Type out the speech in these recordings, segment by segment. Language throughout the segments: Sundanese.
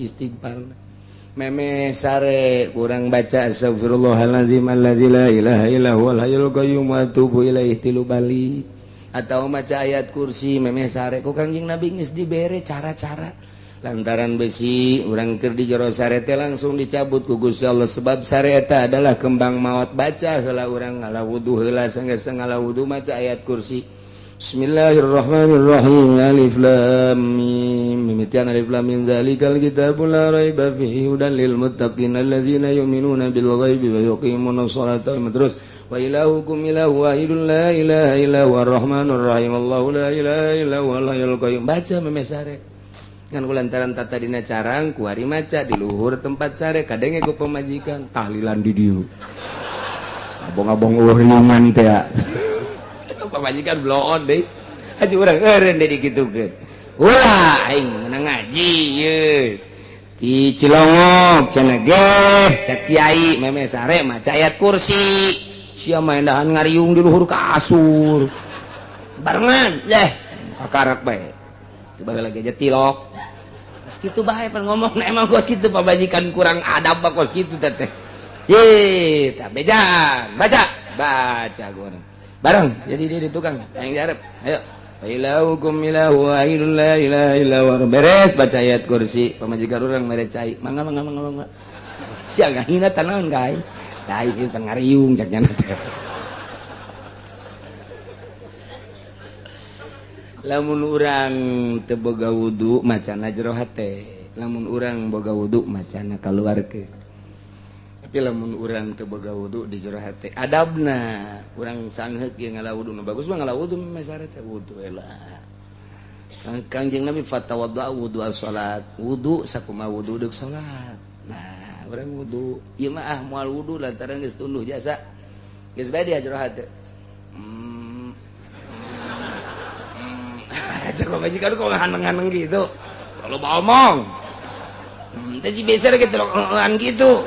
istighfar. Meme sare kurang baca astagfirullahaladzim alladzi la ilaha illa huwal hayyul qayyum wa atubu ilaihi tilu bali atau maca ayat kursi meme sare ku Kangjeng Nabi geus dibere cara-cara lantaran besi urang keur di jero sare teh langsung dicabut ku Gusti Allah sebab sare eta adalah kembang maot baca heula urang ngala wudu heula sanggeus ngala wudu maca ayat kursi. Bismillahirrahmanirrahim. Alif lam mim. Mimitian alif lam mim dzalikal kitabul la raiba fihi hudan lil muttaqin alladzina yu'minuna bil ghaibi wa yuqimuna sholata. Terus wa ilahukum ilahu wahidun la ilaha illa huwar rahmanur rahim. Allahu la ilaha illa huwal hayyul qayyum. Baca meme sare. Ngan kulantaran tata dina carang kuari maca di luhur tempat sare kadenge ku pemajikan tahlilan di dieu. Abong-abong eueuh riungan teh. Pamajikan bloon deh haji urang eureun deui dikitukeun ulah aing meunang ngaji ye di Cilongok cenah geh cek kiai meme sare maca ayat kursi sia mah endahan ngariung di luhur kasur barengan yeh kakarak bae coba lagi aja tilok geus kitu bae pan ngomong emang kos kitu pamajikan kurang adab mah kos kitu teh ye tah bejaan baca baca gua bareng jadi dia di tukang yang diharap ayo ilahukum ilahu wahidun la ilaha illa huwa beres baca ayat kursi pamajikan urang mere cai mangga mangga mangga mangga sia ngahina tanaon ka aing da aing teh ngariung cak nyana teh lamun urang teu boga wudu macana jero hate lamun urang boga wudu macana kaluarkeun tapi lamun urang teu boga wudu di jero hate adabna urang sangheuk ieu ngala wudu nu bagus mah ngala wudu mesare teh wudu heula Kangjeng Nabi fatawadda wudu salat wudu sakumaha wudu deuk salat nah urang wudu ieu mah ah moal wudu lantaran geus tunduh jasa geus bae di jero hate cek pamajikan kok haneng-haneng gitu kalau omong teh biasa gitu gitu.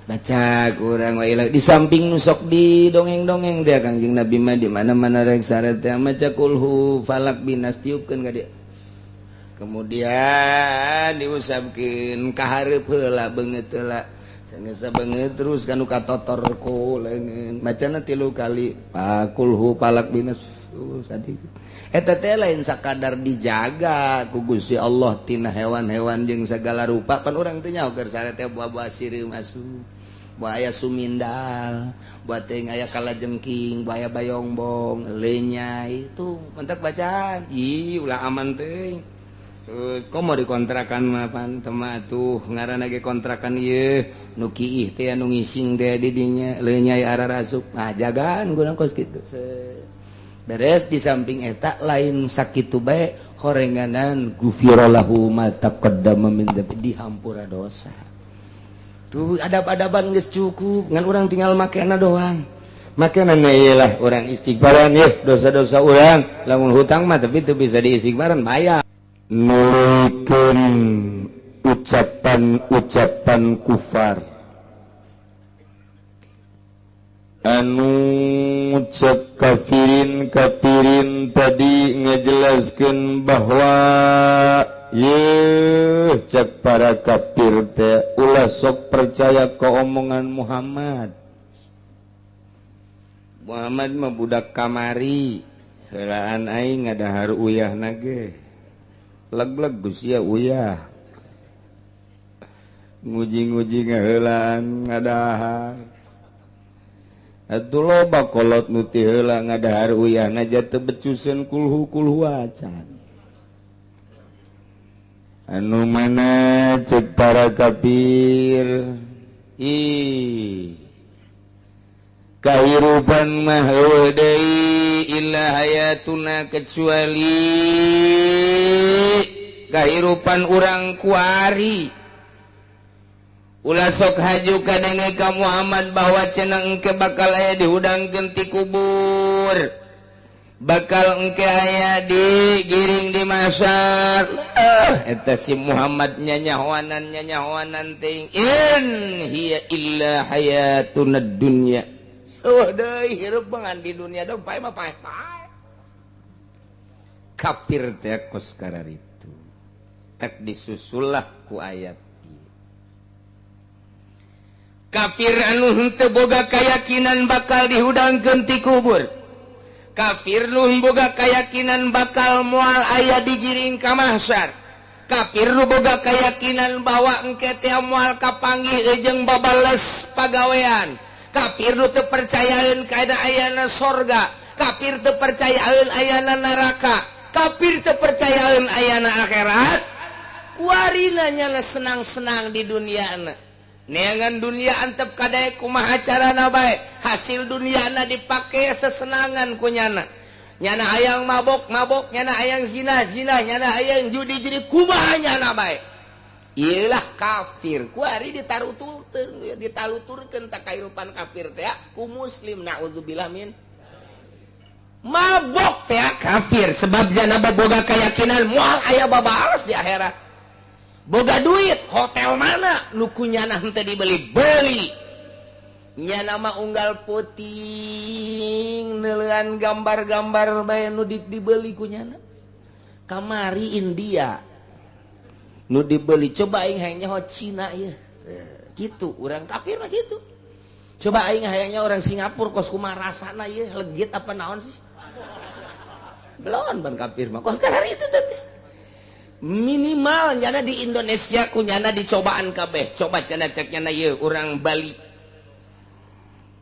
Baca kurang wa di samping nusok di dongeng-dongeng dia Kangjeng Nabi mah di mana-mana rek sare teh maca kulhu falak binas tiupkeun ka dia. Kemudian diusapkeun ka hareup heula beungeut heula. Sanggeus beungeut terus kanu katotor ku leungeun. Macana 3 kali kulhu falak binas tadi. Eta teh lain sakadar dijaga ku Gusti Allah tina hewan-hewan jeung segala rupa pan urang teh nyaho keur sare teh buah-buah sireum asup buah aya sumindal buah teh aya kalajengking buah aya bayongbong lenyai itu mentak bacaan ih ulah aman teh terus komo dikontrakan mah pan teu mah atuh ngaranna ge kontrakan ieu nu kiih teh anu ngising teh di dinya lenyai ararasup nah jagaan guna kos kitu. Beres di samping eta lain sakitu bae horenganan gufira lahu ma taqaddama min dzambi dihampura dosa. Tuh adab-adaban geus cukup ngan urang tinggal makena doang. Makena ieu lah urang istighfaran yeuh dosa-dosa urang lamun hutang mah tapi teu bisa diistighfaran bayar. Nuluykeun ucapan-ucapan kufar anu cek kafirin tadi ngejelaskan bahwa ye cek para kafir teh ulah sok percaya ke omongan Muhammad. Muhammad mah budak kamari heulaan aing ngadahar uyah nage leg-leg geus sia uyah nguji-nguji ngaheulaan ngadahar atuh loba kolot nu ti heula ngadahar uyahna teu becuseun kulhu kulhu acan anu mana cek para kafir ih kahirupan mah eueuh deui illa hayatuna kecuali kahirupan urang kuari. Ulah sok haju kadenge ka Muhammad bahwa cenah engke bakal aya dihudangkeun ti kubur, bakal engke aya digiring di masar. Eta si Muhammad nyanyahoanan nyanyahoanan teuing in hiya illa hayatuna dunya. Eueuh deui hirup ngan di dunia dong pae mah pae pae. Kafir teh kos kararitu. Tak disusullah ku ayat ieu. Kafir anu henteu boga keyakinan bakal dihudangkeun ti kubur. Kafir nu boga keyakinan bakal moal aya digiring ka mahsyar. Kafir nu boga keyakinan bahwa engke teh moal kapanggih jeung babales pagawean. Kafir nu teu percayaeun kana ayana sorga. Kafir teu percayaeun ayana neraka. Kafir teu percayaeun ayana akhirat. Warina nyana senang-senang di duniana. Neangan dunia antep kadaek kumaha carana bae. Hasil duniana dipake sesenangan ku nyana. Nyana hayang mabok-mabok, nyana hayang zina-zina, nyana hayang judi-judi, kumaha nyana bae. Iyalah kafir. Ku hari ditaruturkeun, ditaluturkeun tak kahirupan kafir teh ku muslim naudzubillah min. Mabok teh kafir sebab nyana boga keyakinan moal aya babales di akhirat. Boga duit hotel mana nu ku nyana henteu dibeli beli. Nyana mah unggal puting neuleuan gambar-gambar bae nu dibeli ku nyana. Kamari India nu dibeli, coba aing hayang nyaho Cina ieu. Kitu urang kafir mah kitu. Coba aing hayangnya orang Singapura kos kumaha rasana ieu legit apa naon sih? Belon ban kafir mah kos kararitu teh. Minimal nyana di Indonesia ku nyana dicobaan kabeh. Coba cenah cek nyana ieu urang Bali.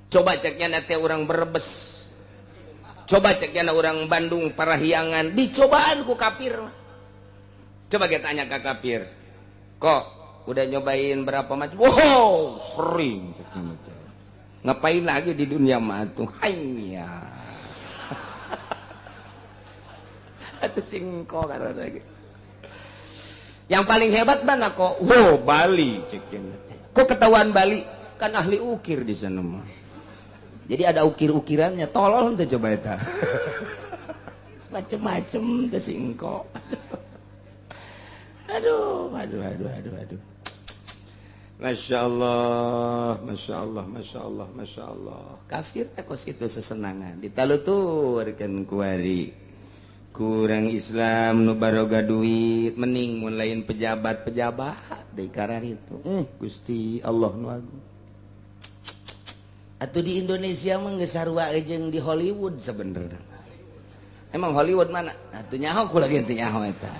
Coba cek nyana teh urang Brebes. Coba cek nyana urang Bandung Parahyangan, dicobaan ku kafir. Coba kita tanya ke kafir. Kok udah nyobain berapa macam? Wow, sering cek nyana teh. Ngapain lagi di dunia mah tuh? Hanya. Atuh singko karena lagi. Yang paling hebat mana kok? Wow, Bali cek nyana teh. Kok ketahuan Bali? Kan ahli ukir di sana mah. Jadi ada ukir-ukirannya, tolol teh coba eta. Macem-macem teh singko. Aduh, aduh, aduh, aduh, aduh. Masya Allah, Masya Allah, Masya Allah, Masya Allah. Kafir teh kos kitu sesenangan. Ditaluturkeun kuari. Kurang Islam nu baroga duit, mending mun lain pejabat-pejabat deui kararitu. Gusti Allah nu agung. Atau di Indonesia mah geus sarua jeung di Hollywood sebenarnya. Emang Hollywood mana? Atuh nyaho ku lagi teu nyaho eta.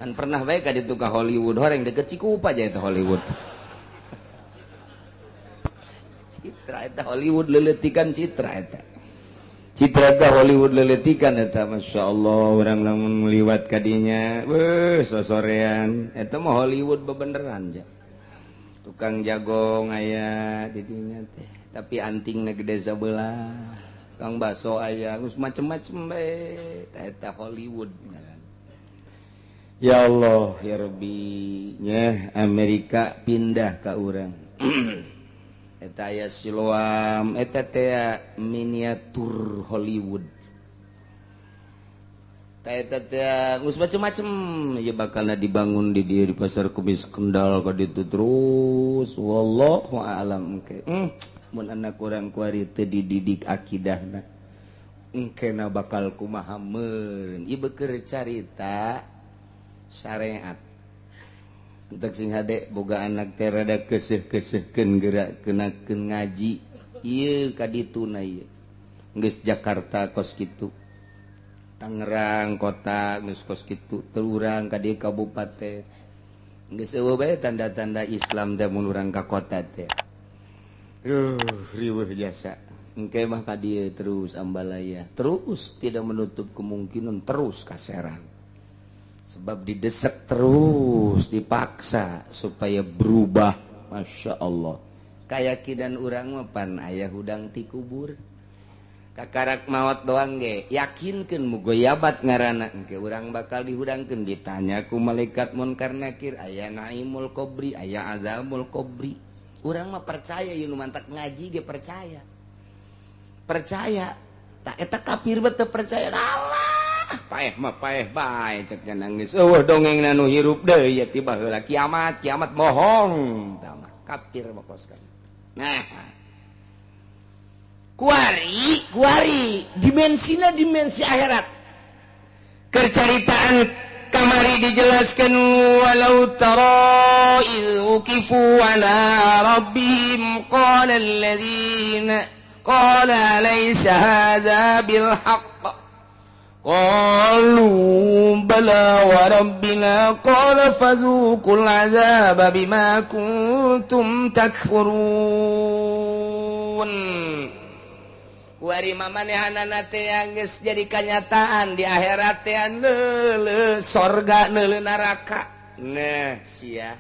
Kan pernah bae ka ditu ka Hollywood, horeng deket Cikupa aja eta Hollywood. Citra eta Hollywood leletikan citra eta. Citra eta Hollywood leletikan eta, Masya Allah, urang lamun liwat ka dinya, weuh sosorean. Eta mah Hollywood bebeneran ja. Tukang jagong aya di dinya teh. Tapi antingna gede sabelah. Kang baso aya, geus macem-macem bae. Eta Hollywood. Ya Allah, ya Rabbi, nya Amerika pindah ka urang. Eta aya Siloam, eta teh miniatur Hollywood. Eta teh geus macem-macem ieu bakalna dibangun di dieu di Pasar Kemis Kendal ka ditu terus. Wallahu a'lam engke. Mun anak urang kuari teu dididik akidahna, engkena bakal kumaha meureun. Ieu beukeun carita syariat. Entek sing hade boga anak teh rada keuseuh-keuseuhkeun geura kenakeun ngaji. Ieu ka dituna ieu. Geus Jakarta kos kitu. Tangerang kota geus kos kitu, teu urang ka dieu kabupaten. Geus eueuh bae tanda-tanda Islam teh mun urang ka kota teh. Riweuh jasa. Engke mah ka dieu terus ambalaya. Terus tidak menutup kemungkinan terus ka Serang. Sebab didesak terus, dipaksa supaya berubah. Masya Allah. Kayakinan urang mah pan aya hudang ti kubur. Kakarak maot doang ge, yakinkeun mugoyabat ngaranna engke urang bakal dihudangkeun, ditanya ku malaikat munkar nakir, aya naimul qabri, aya azabul qabri. Urang mah percaya ieu nu mantak ngaji ge percaya. Percaya. Tak eta kafir mah teu percaya. Alah, paeh mah paeh bae cek nangis. Eueuh dongengna nu hirup deui ya tiba heula kiamat, kiamat bohong. Tah mah kafir mah kos kan. Nah, kuari, kuari, dimensina dimensi akhirat. Keceritaan kamari dijelaskan walau tara idh uqifu ala rabbihim qala alladzina qala laysa hadza bil haqq qalu bala wa rabbina qala fadhuqul adzaba bima kuntum takfurun. Wari mamanehanana teh geus jadi kanyataan di akhirat teh neuleuh sorga neuleuh neraka. Nah sia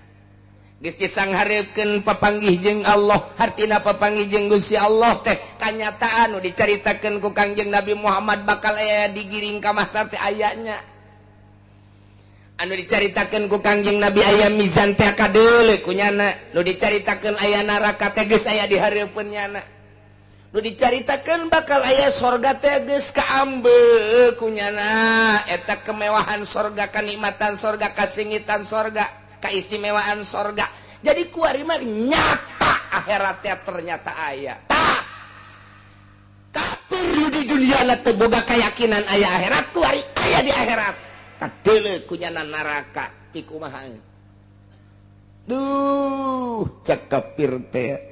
geus disanghareukeun papanggih jeung Allah, hartina papanggih jeung Gusti Allah teh kanyataan nu dicaritakeun ku Kangjeng Nabi Muhammad bakal aya digiring ka mahsyar teh ayanya. Anu dicaritakeun ku Kangjeng Nabi aya mizan teh kadeuleu ku nyana, nu dicaritakeun aya neraka teh geus aya di hareupeun nyana. Nu dicaritakeun bakal aya sorga teh geus kaambe ku nyana, eta kemewahan sorga, kenikmatan sorga, kasingitan sorga, keistimewaan sorga. Jadi kuari mah nyata akhiratnya ternyata aya. Tah kafir nu di dunia teu boga keyakinan aya akhirat, kuari aya di akhirat. Kadeuleu ku nyana neraka pikumaha. Duh, cek kafir teh.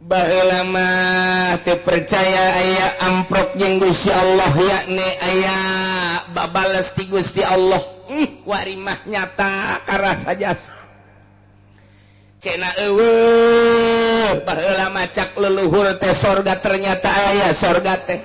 Baheula mah teu percaya aya amprok jeung Gusti Allah, yakni aya babales ti Gusti Allah. Kuari mah nyata karasa jasa. Cenah eueuh baheula mah cak leluhur teh sorga ternyata aya sorga teh.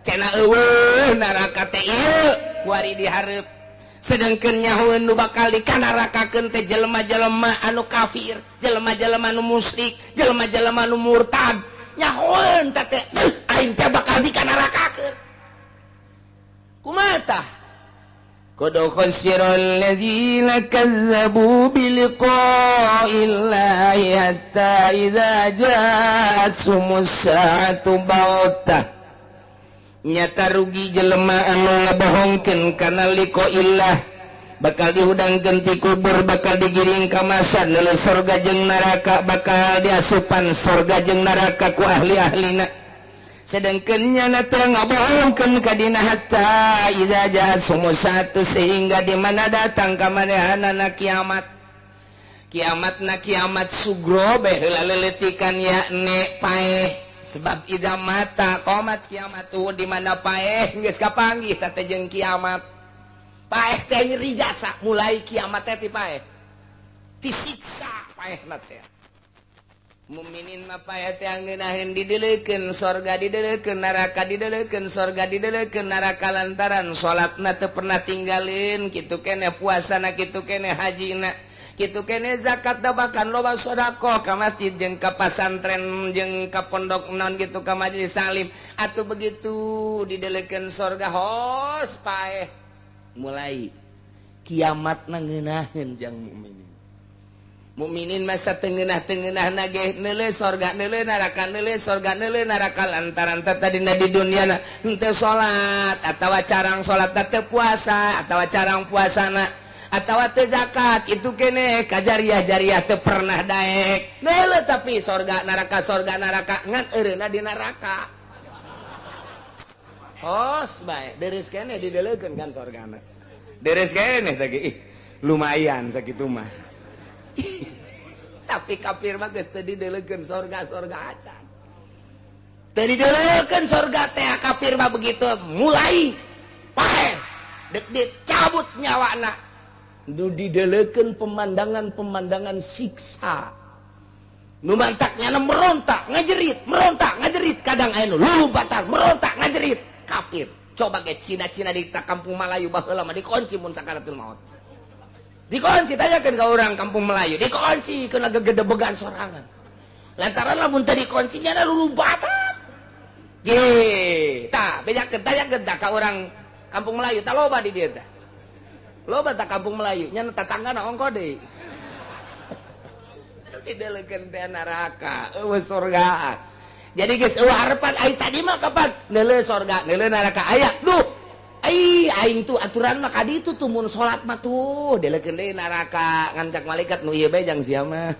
Cenah eueuh neraka teh ieu kuari dihareup. Sedangkan nyahoeun nu bakal dikanarakakeun teh jelema-jelema anu kafir, jelema-jelema anu musyrik, jelema-jelema anu murtad. Nyahoeun teh teh aing teh bakal dikanarakakeun. Kumaha tah? Qad khasira alladzina kazzabu biliqa'illahi hatta idza ja'athumus sa'atu baghtah. Nyata rugi jelema anu ngabohongkeun kana liqa'illah, bakal dihudangkeun ti kubur, bakal digiring ka mahsyar, neuleuh sorga jeung neraka, bakal diasupan sorga jeung neraka ku ahli-ahlina. Sedangkan nyana teh ngabohongkeun ka dina hatta iza ja'at sumusatu, sehingga di mana datang ka manehanana kiamat. Kiamatna kiamat sugro bae heula leletikan yakni paeh. Sebab idza mata qomat kiamat tuh di mana paeh geus kapanggih teh jeung kiamat. Paeh teh nyeri jasa, mulai kiamat teh ti paeh. Disiksa paehna teh. Muminin mah paeh teh ngeunaheun dideulekeun sorga, dideulekeun neraka, dideulekeun sorga, dideulekeun neraka lantaran salatna teu pernah tinggalin, kitu keneh puasana, kitu keneh hajina, kitu kene zakat da bahkan loba sedekah ka masjid jeung ka pasantren jeung ka pondok naon gitu ka majelis salim. Atuh begitu didelekeun sorga hos paeh mulai kiamat ngeunaheun jang mukminin. Mukminin masa tengeunah-tengeunah ge neuleuh sorga neuleuh neraka neuleuh sorga neuleuh neraka lantaran teh tadina di dunia na henteu salat atawa carang salat teh puasa atawa carang puasana atawa teu zakat itu kene kajariah-jariah teu pernah daek neuleuh tapi sorga neraka ngan eureunna di neraka. Hos bae deres kene dideulekeun kan sorgana, deres kene teh ih lumayan sakitu mah. Tapi kafir mah geus teu dideulekeun sorga-sorga acan, teu dideulekeun sorga teh kafir mah begitu mulai paeh dek dicabut nyawana. Nu didelekeun pemandangan-pemandangan siksa. Nu mantaknya merontak, ngajerit, merontak, ngajerit, kadang aya nu lumpatan, merontak, ngajerit, kafir. Coba ge Cina-Cina di kampung Melayu baheula mah dikunci mun sakaratul maut. Dikunci tanyakeun ka urang kampung Melayu, dikunci keuna gegedebegan sorangan. Lantaran lamun teu dikunci nya lumpatan. Ge, tah bejakeun tanyakeun tah ka urang kampung Melayu tah loba di dieu tah. Loba tak kampung Melayu nya tetanggana ongko deui. Dideulekeun teh neraka, eueuh sorga. Jadi geus eueuh harepan ai tadi mah kapan neuleuh sorga, neuleuh neraka aya. Duh, ai aing tuh aturan mah ka ditu tuh mun salat mah tuh deulekeun deui neraka ngan cak malaikat nu ieu bae jang sia mah.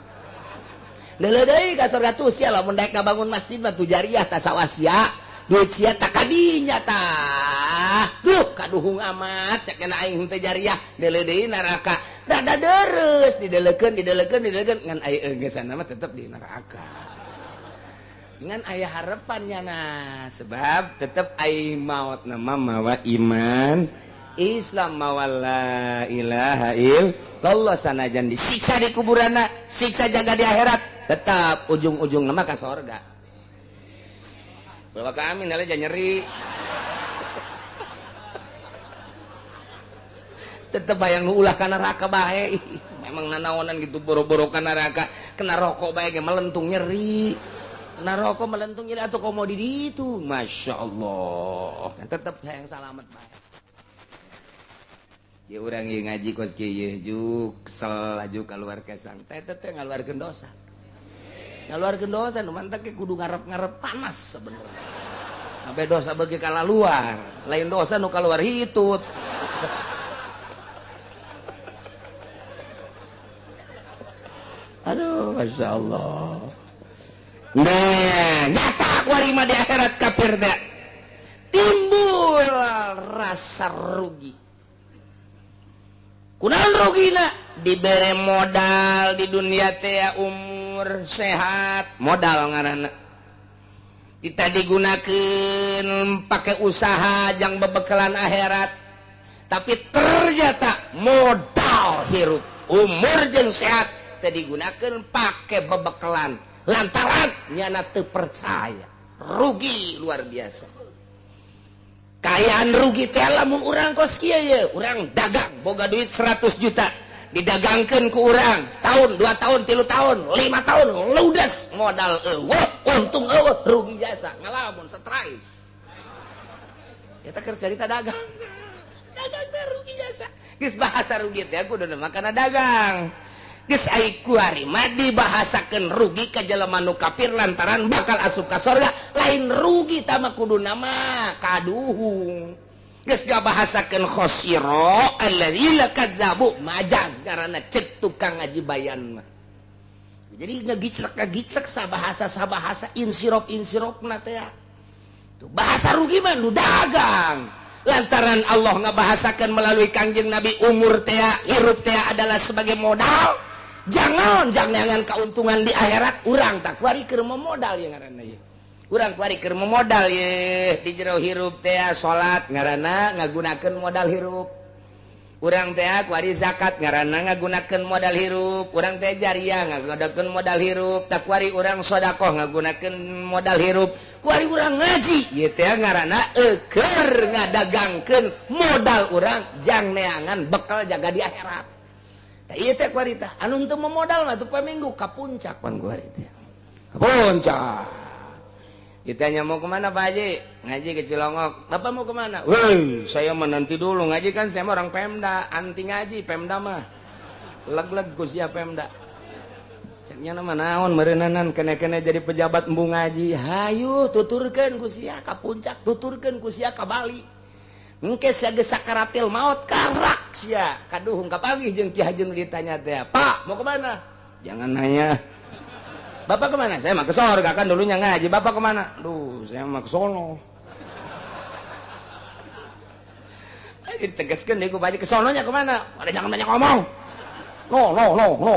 Neuleuh deui ka sorga tuh sia lamun daek ngabangun masjid mah tuh jariah tah sawah sia, duit sia tah kadinya tah. jariah. Duh kaduhung amat cek kena aing teh jariah deuleu deui neraka. Rada deres didelekeun didelekeun didelekeun ngan aya geusana mah tetep di neraka. Ngan aya harapannya nah sebab tetep ai maot nama mawa iman Islam mawa la ilaha illallah sanajan disiksa di kuburanna, siksa jaga di akhirat, tetap ujung-ujung nama ka sorga. Bawa kami nale jangan nyeri. Tetep bayang nu ulah ka neraka bae. Memang nanaonan gitu boro-boro ka neraka, kena rokok bae ge melentung nyeri. Kena rokok melentung nyeri atuh komo di ditu. Masya Allah. Kan tetep hayang salamet bae. Ya urang ieu ngaji kos kieu juk kesel laju keluar kesang. Teh teh ngaluarkeun dosa. Ngaluarkeun dosa nu mantak ge kudu ngarep-ngarep panas sebenarnya. Sampai dosa bagi kalaluar, lain dosa nu kaluar hitut. Aduh, Masya Allah. Nah, nyata kuari mah di akhirat kafir teh. Timbul rasa rugi. Kunaon rugina? Dibere modal di dunia teh umur sehat, modal ngaranna. Kita digunakeun pakai usaha jang bebekalan akhirat. Tapi ternyata modal hirup, umur jeung sehat teh digunakeun pakai bebekalan. Lantaran nyana teu percaya, rugi luar biasa. Kayaan rugi teh lamun urang kos kieu ye, urang dagang boga duit 100 juta, didagangkeun ku urang setahun, 2 tahun, 3 tahun, 5 tahun, ludes modal eueuh, untung eueuh, rugi jasa, ngalamun stres. Eta keur carita dagang. Dagang teh rugi jasa. Geus bahasa rugi teh kudu makana dagang. Geus ai kuari mah dibahasakeun rugi ka jelema nu kafir lantaran bakal asup ka sorga, lain rugi tama kuduna mah kaduhung. Geus gabahasakeun khosiro alladzina kadzabu majaz karena cek tukang ngaji bayan mah. Jadi ngagiclek-ngagiclek sabahasa-sabahasa insirop-insirop na teh. Tuh bahasa rugi mah nu dagang. Lantaran Allah ngabahasakeun melalui Kangjeng Nabi umur teh hirup teh adalah sebagai modal. Jangan jangan keuntungan di akhirat urang tak kuari keur modal ye ngaranna ye. Urang kuari keur modal ye di jero hirup teh salat ngaranna ngagunakeun modal hirup. Urang teh kuari zakat ngaranna ngagunakeun modal hirup. Urang teh jariah ngagunakeun modal hirup. Tak kuari urang sedekah ngagunakeun modal hirup. Kuari urang ngaji ye teh ngaranna keur ngadagangkeun modal urang jang neangan bekal jaga di akhirat. Iya teh kuari teh anu teu modal mah tuh minggu ka puncak pan kuari teh. Ka puncak. Ditanya mau kemana Pak Haji? Ngaji ke Cilongok. Bapak mau kemana? Woi, saya menanti dulu ngaji kan saya mah orang Pemda, anti ngaji Pemda mah. Leg-leg ku sia Pemda. Ceknya nama naon meureuneunan kene-kene jadi pejabat embung ngaji. Hayu tuturkeun ku sia ka puncak, tuturkeun ku sia ka Bali. Engke sia geus sakaratil maot karak sia kaduhung kapanggih jeung Ki Haji nu ditanya teh, "Pak, mau kemana?" Jangan nanya. Bapak kemana? Saya mah ke sorga kan dulunya ngaji. Bapak kemana? Duh, saya mah ke sono. Jadi ditegaskeun deui ku Pak Haji, ke sononya kemana? Ada jangan banyak ngomong. No, no, no, no.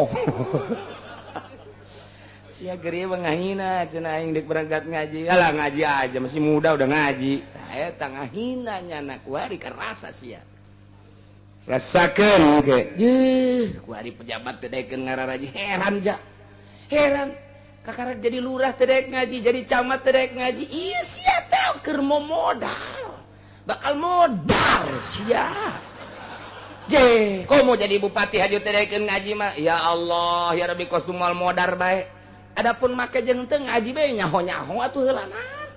Sia geuri ngahina cenah aing deuk berangkat ngaji. Alah ngaji aja masih muda udah ngaji. Eta ngahina nyana kuari kerasa sia. Rasakeun ke. Jeuh, kuari pejabat teh daekeun ngararaji heran ja. Heran. Kakarak jadi lurah teh daek ngaji, jadi camat teh daek ngaji. Ieu sia teh keur modal. Bakal modal sia. Je, komo jadi bupati haju teh daekeun ngaji mah. Ya Allah, ya Rabbi kos moal modar bae. Adapun make jeung teu ngaji bae nyaho-nyaho atuh heulanan.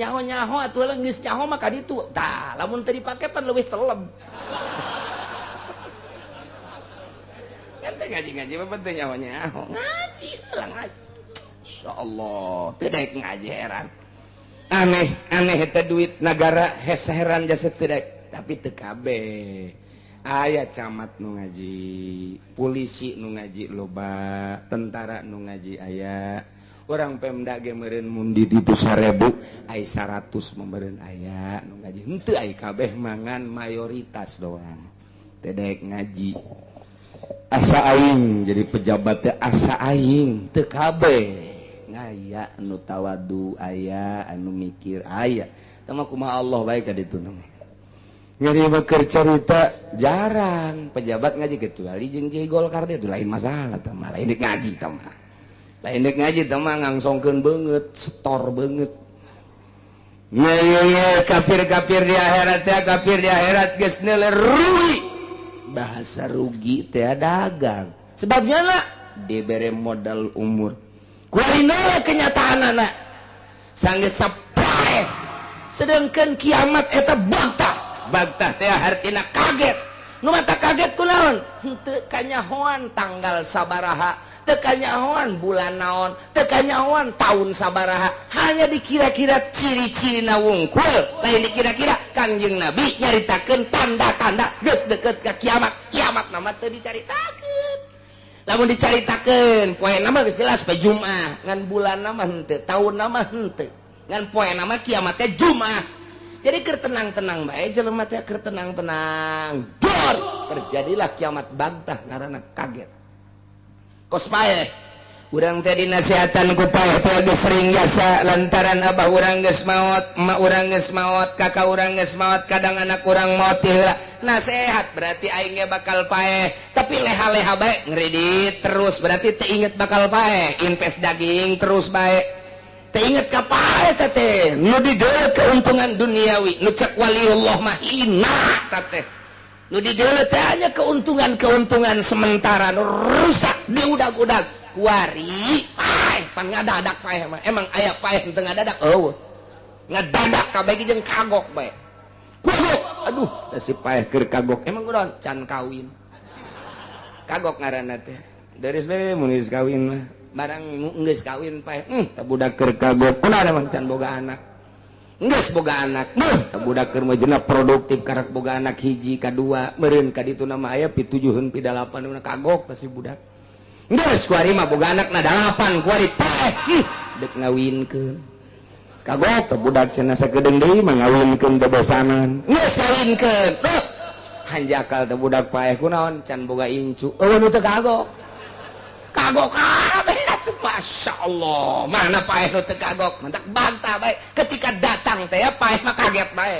Nyaho-nyaho atuh heula geus nyaho mah ka ditu. Tah, lamun teu dipake pan leuwih teleb. Kan teh ngaji-ngaji mah penting nyaho-nyaho. Ngaji heula ngaji. Insyaallah, teu daek ngaji heran. Aneh, aneh eta duit nagara hese heran jasa teu daek, tapi teu kabeh. Aya camat nu ngaji, polisi nu ngaji loba, tentara nu ngaji aya, Orang Pemda ge meureun mun di ditu 1000 ai 100 meureun aya nu ngaji. Henteu ai kabeh mangan mayoritas doang. Teu daek ngaji. Asa aing jadi pejabat teh asa aing teu kabeh. Ngaya anu tawadu aya, anu mikir aya. Tah mah kumaha Allah bae ka ditu mah. Ngeri keur carita jarang pejabat ngaji kecuali jeung Kiai Golkar dia itu lain masalah tah mah, lain dek ngaji tah mah. Lain dek ngaji tah mah ngangsongkeun beungeut, setor beungeut. Ye kafir-kafir di akhirat teh, kafir di akhirat geus neuleun rugi. Bahasa rugi teh dagang. Sebabnya lah dibere modal umur. Kuari kenyataan anak sanggeus sapaeh. Sedangkan kiamat eta bagtah. Bagtah teh hartina kaget. Nu mata kaget kunaon? Henteu kanyahoan tanggal sabaraha, teu kanyahoan bulan naon, teu kanyahoan tahun sabaraha. Hanya dikira-kira ciri-cirina wungkul, lain dikira-kira Kangjeng Nabi nyaritakeun tanda-tanda geus deket ka kiamat. Kiamat nama teu dicaritakeun. Lamun dicaritakeun poe nama geus jelas poe Jumat, ngan bulan nama henteu, tahun nama henteu. Ngan poe nama kiamat teh Jumat. Jadi keur tenang-tenang bae jelema teh, keur tenang-tenang. Dor, terjadilah kiamat bantah ngaranna kaget. Kos paeh. Urang teh dinasehatan ku paeh teh geus sering jasa lantaran abah urang geus maot, emak urang geus maot, kakak urang geus maot, kadang anak urang maot teh heula. Nasehat berarti aing ge bakal paeh, tapi leha-leha bae ngredit terus berarti teu inget bakal paeh, invest daging terus bae. Teu inget ka paeh teh teh, nu dideuleu keuntungan duniawi, nu cek waliullah mah hina teh. Nu dideuleu teh hanya keuntungan-keuntungan sementara nu rusak diudag-udag. Kuari paeh pan ngadadak paeh mah. Emang aya paeh teu ngadadak? Eueuh. Ngadadak kabeh jeung kagok bae. Kagok. Aduh, da si paeh keur kagok. Emang kunaon? Can kawin. Kagok ngaranna teh. Deres bae mun geus kawin mah. Barang geus kawin paeh, tah budak keur kagok. Kunaon emang can boga anak? Geus boga anak. Tah budak keur mah jenah produktif karak boga anak hiji kadua, meureun ka ditu nama aya pi 7 pi 8 kagok tah si budak. Geus kuari mah boga anak na 8 kuari paeh, dek ngawinkeun. Kagok tah budak cenah sakedeung deui mah ngawinkeun bebosanan. Geus ngawinkeun. Hanjakal tah budak paeh kunaon can boga incu. Eueuh nu teu kagok. Kagok kabeh atuh Masya Allah. Mana paeh nu teu kagok, mentak bantah bae. Ketika datang teh ya paeh mah kaget bae.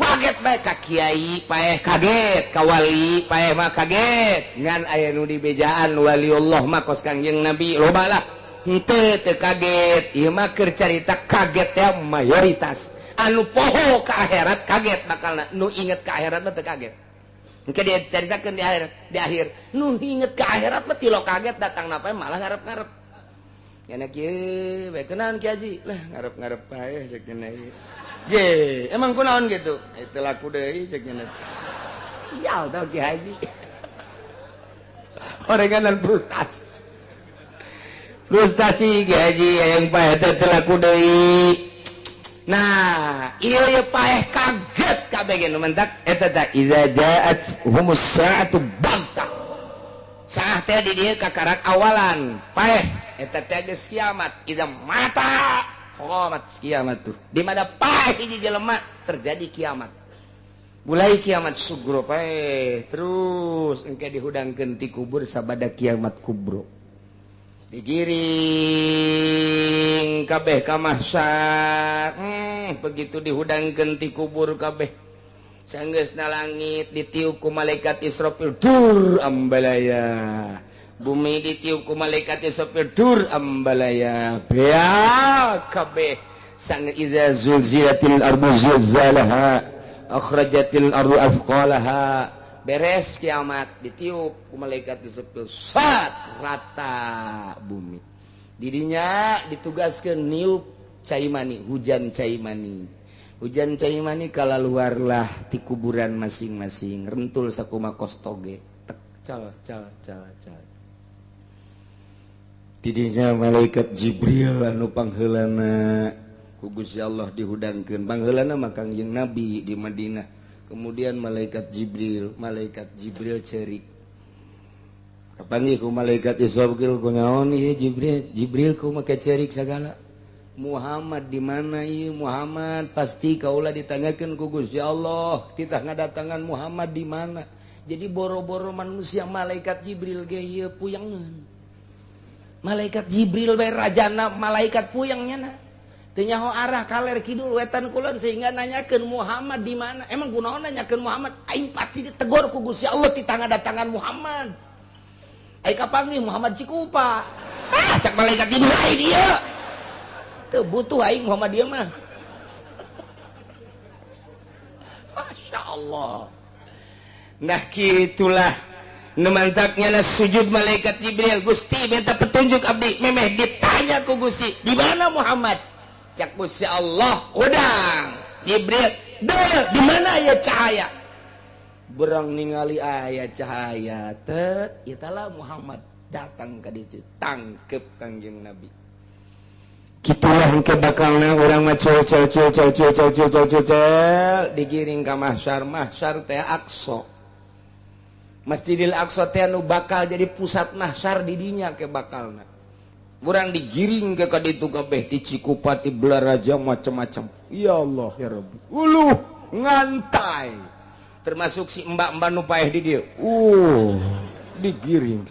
Kaget bae ka kiai paeh kaget, ka wali paeh mah kaget. Ngan aya nu dibejaan waliullah mah kos Kangjeng Nabi loba lah. Henteu teu kaget. Ieu mah keur carita kaget teh mayoritas. Anu poho ka akhirat kaget bakalna, nu inget ka akhirat mah teu kaget. Engke dia caritakeun di akhir, di akhir nu inget ka akhirat mah tilo kaget datang napa malah ngarep-ngarep. Nya kieu bae kunaon Ki Haji? Lah ngarep-ngarep bae cek nya ieu. Je, emang kunaon gitu? Itu laku deui cek nya. Sial tau Ki Haji. Orenganan frustasi. Frustasi Ki Haji yang paeh teh teu laku deui. Nah, ieu ye paeh kaget kabeh ge nu mentak eta teh iza ja'at humus sa'atu baghtah. Saah teh di dieu kakarak awalan paeh eta teh geus kiamat. Iza mata qomat kiamat tuh. Di mana paeh hiji jelema terjadi kiamat. Mulai kiamat sugro paeh terus engke dihudangkeun ti kubur sabada kiamat kubro. Digiring kabeh ka mahsyar, begitu dihudangkeun ti kubur kabeh sanggeusna langit ditiup ku malaikat Israfil dur ambalaya, bumi ditiup ku malaikat Israfil dur ambalaya, bea kabeh sang iza zulzilatil ardu zilzalaha akhrajatil ardu athqalaha. Beres kiamat ditiup ku malaikat Israfil sat rata bumi. Didinya ditugaskeun niup cai mani, hujan cai mani. Hujan cai mani kalaluarlah ti kuburan masing-masing, rentul sakuma kostoge. Tek cal cal cal cal. Didinya malaikat Jibril anu pangheulana ku Gusti Allah dihudangkeun. Pangheulana mah Kangjeng Nabi di Madinah. Kemudian malaikat Jibril cerik. Kapanggih ku malaikat Israfil ku naon ieu Jibril? Jibril ku make cerik sagala. Muhammad di mana ieu Muhammad? Pasti kaula ditanyakeun ku Gusti Allah, titah ngadatangan Muhammad di mana? Jadi boro-boro manusia malaikat Jibril ge ieu puyangeun. Malaikat Jibril bae rajana malaikat puyang nyana. Teu nyaho arah kaler kidul wetan kulon sehingga nanyakeun Muhammad di mana. Emang kunaon nanyakeun Muhammad? Aing pasti ditegor ku Gusti Allah titah ngadatangan Muhammad. Aing kapanggih Muhammad Cikupa. Ah, cak malaikat Jibril aing dieu. Teu butuh aing Muhammad dieu mah. Masya Allah. Nah kitulah nu mantaknya na sujud malaikat Jibril. Gusti minta petunjuk abdi memeh ditanya ku Gusti di mana Muhammad? Cak Gusti Allah udang Jibril di mana aya cahaya? Berang ningali aya cahaya tet italah Muhammad datang ka ditu tangkep Kangjeng Nabi. Kitulah engke bakalna urang mah cel cel cel cel cel cel cel cel cel digiring ka mahsyar. Mahsyar teh Aqsa. Masjidil Aqsa teh nu bakal jadi pusat mahsyar di dinya ke bakalna. Urang digiring ke kaditu kabeh di Cikupa ti Belaraja macam-macam. Ya Allah ya Rabbi. Uluh ngantai. Termasuk si mbak-mbak nu paeh di dieu. Digiring.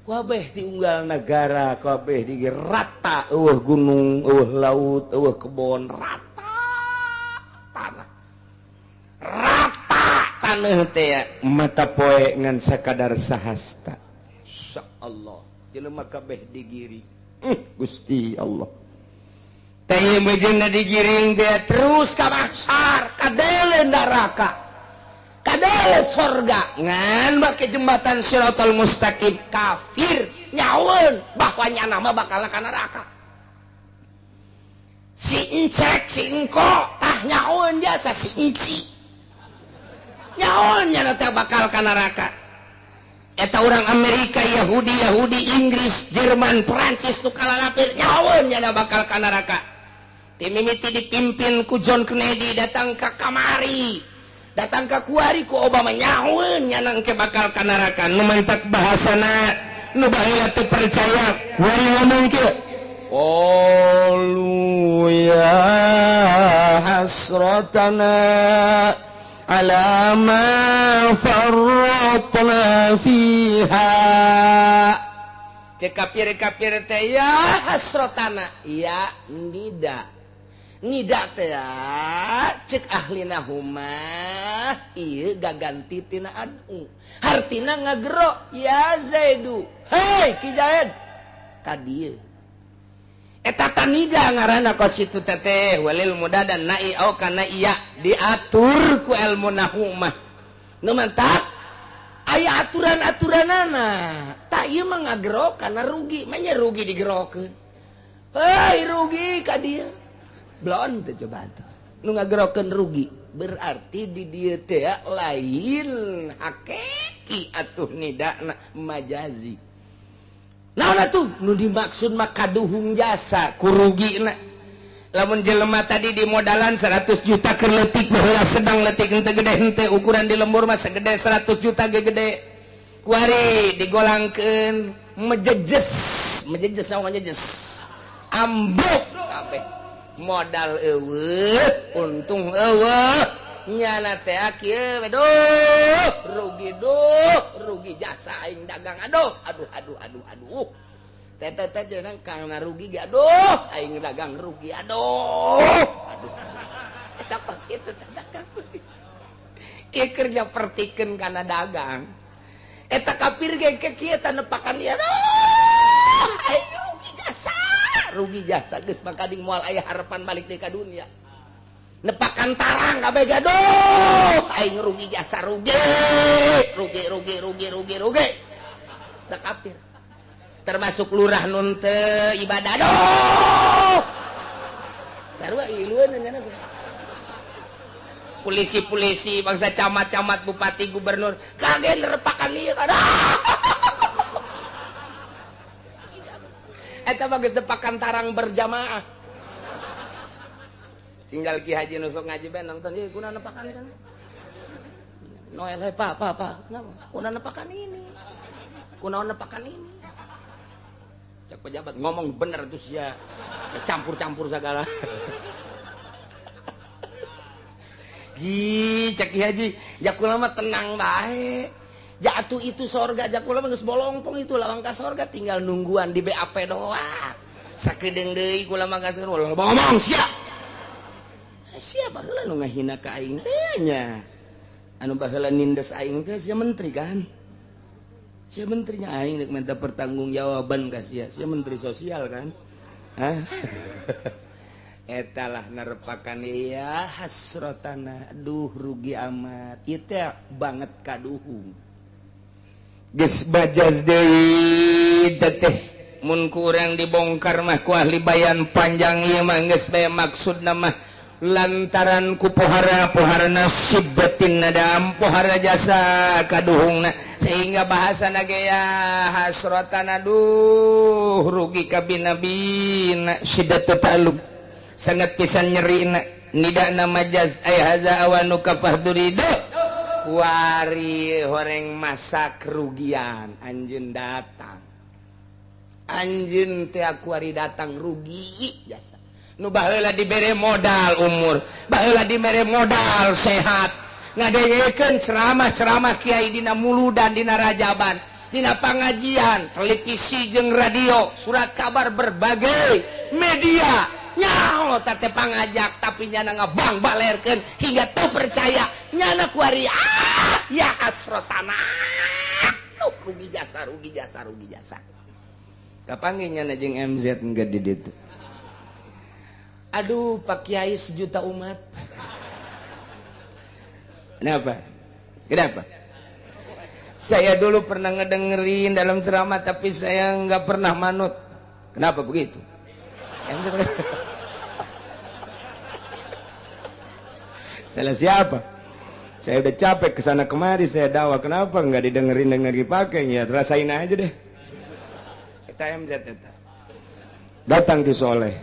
Kabeh diunggal negara, kabeh di rata eueuh gunung, eueuh laut, eueuh kebon, rata tanah. Rata tanah teh mata poe ngan sakadar sahasta. Insyaallah jelema kabeh digiring. Gusti Allah. Teh mejeuna digiring teh terus ka mahsyar, ka deuleu neraka. Kadele sorga ngan make jembatan Shiratal Mustaqim kafir nyaweun bahwa nyana mah bakal ka neraka. Si encek si engko tah nyaweun biasa si enci. Nyaweun nyana teh bakal ka neraka. Eta urang Amerika, Yahudi, Yahudi, Inggris, Jerman, Perancis nu kalalapir nyaweun nyana bakal ka neraka. Timimiti dipimpin ku John Kennedy datang ka kamari. Datang ka kuari ku Obama nyaweun nyanang ke bakal ka neraka. Nu mantak bahasana nu baheula teu percaya kuari ngomong kieu. Qalu ya hasratana ala ma farratna fiha. Cek kafir-kafir teh ya hasratana ya nida. Nida teh cek ahlina huma ieu gaganti tina adu hartina ngagero ya Zaidu hei Ki Zaid ka dieu eta tanida ngaranna kos kitu teteh walil muda dan nai au kana iya diatur ku ilmu nahwu mah nu mantak aya aturan-aturanana tak ieu mah ngagero kana rugi mah nya rugi digerokeun hei rugi ka dieu blon teh coba tuh nu ngagerokeun rugi berarti di dieu teh lain hakiki atuh nidana majazi. Naon atuh nu dimaksud mah kaduhung jasa ku rugina. Lamun jelema tadi di modalan 100 juta keur leutik baheula sedang leutik henteu gede henteu ukuran di lembur mah segede 100 juta ge gede. Kuari digolangkeun mejejes, mejejes naon mejejes. Ambruk kabeh. Modal eueuh untung eueuh nyana teh kieu we duh rugi duh rugi jasa aing dagang aduh aduh aduh aduh aduh teh teh teh jeung kana rugi ge aduh aing dagang rugi aduh aduh eta pas kitu teh dagang kieu kerja pertikeun kana dagang eta kafir ge kieu teh nepakan ieu aduh aing rugi jasa rugi jasa geus mangkading moal aya harapan balik deui ka dunia nepakan tarang kabeh gaduh aing rugi jasa rugi rugi rugi rugi rugi rugi da kafir termasuk lurah nun teu ibadah aduh sarua ilueun nya polisi-polisi bangsa camat-camat bupati gubernur kaget nerepakan ieu aduh eta mah geus nepakan tarang berjamaah. Tinggal Ki Haji nusuk ngaji bae nonton ieu kuna nepakan sana. Noel, hei, pak, kenapa? Kuna nepakan ini. Kunaon nepakan ini? Cek pejabat ngomong bener tuh sia. Campur-campur segala. Ji, cek haji, jakula mah tenang bae. Jatuh itu sorga, jakula mah geus bolongpong itu lawang ka sorga tinggal nungguan di BAP doang. Sakedeung deui kula mah geus ngomong sia. Sia baheula nu ngahina ka aing teh nya. Anu baheula nindes aing teh sia menteri kan. Sia menterinya aing rek minta pertanggungjawaban ka sia. Sia menteri sosial kan. Hah? Etalah nerepakan ya hasrotana aduh rugi amat ieu teh banget kaduhung geus bajaz deui teh mun ku urang dibongkar mah ku ahli bayan panjang ieu mah geus bae maksudna mah lantaran ku pohara-pohara nasib batin nadam pohara jasa kaduhungna sehingga bahasana ge ya hasrotana aduh rugi kabina-bina siddatu ta'allum sangat pisan nyeri nida majaz ay hadza awanu kafahdurido kuari horeng masa kerugian anjeun datang anjeun teh kuari datang rugi jasa nu baheula dibere modal umur baheula dibere modal sehat ngadengekeun ceramah-ceramah kiai dina muludan dina rajaban dina pangajian televisi jeung radio surat kabar berbagai media nyaho tate pangajak tapi nyana ngabang balerkeun hingga teu percaya nyana kuari ah ya hasrotana tuh rugi jasa rugi jasa rugi jasa kapanggih nyana jeung MZ enggeus di ditu aduh Pak Kiai sejuta umat kenapa kenapa saya dulu pernah ngedengerin dalam ceramah tapi saya nggak pernah manut kenapa begitu. Salah siapa? Saya udah capek kesana kemari saya dakwah kenapa nggak didengerin dan nggak dipakai ya rasain aja deh. Kita MZ eta. Datang di Soleh.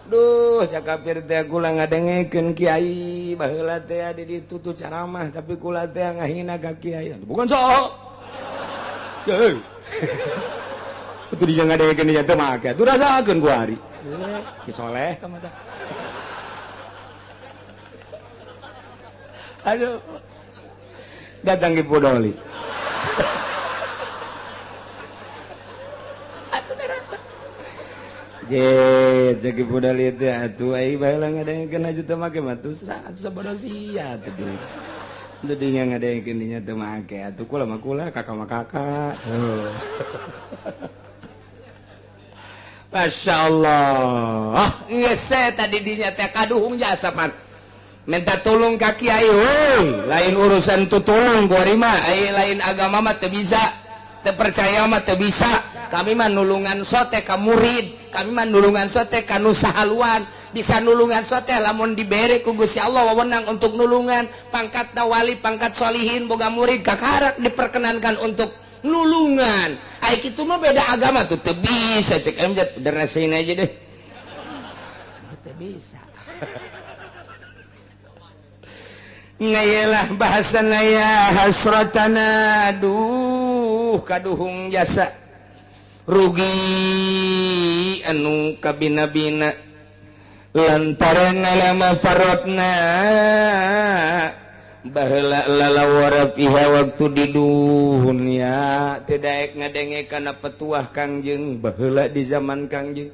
Duh, cakapir teh kula ngadengekeun kiai baheula teh di ditu tuh ceramah tapi kula teh ngahina ka kiai. Bukan sok. Heuh. Itu dia ngadengekeun dia teh make. Tuh rasakeun ku hari. Ki Soleh ka mata. Aduh. Datang ke Podoli. Atuh darata. Je, jagi Podoli teh atuh ai baheula ngadengekeun aja teu make mah tuh sabodo sia atuh deui. Teu dinya ngadengekeun dinya teu make atuh kula mah kula, kakak mah kakak. Heuh. Masya Allah. Geus tadi dinya teh kaduhung jasa pan. Minta tolong ka kiai heuy, lain urusan tu tolong kuari mah, ai lain agama mah teu bisa, teu percaya mah teu bisa. Kami mah nulungan sote ka murid, kami mah nulungan sote ka nu sahaluan. Bisa nulungan sote lamun dibere ku Gusti Allah wewenang untuk nulungan, pangkat wali, pangkat solihin, boga murid kakarak diperkenankan untuk nulungan. Ai kitu mah beda agama tuh teu bisa cek MZ udah rasain aja deh. Teu bisa. Ngayelah bahasana ya hasratana aduh kaduhung jasa rugi anu kabina-bina lantaran lama farotna baheula lalawara piha waktu di dunia teu daek ngadenge kana petuah Kangjeng baheula di zaman Kangjeng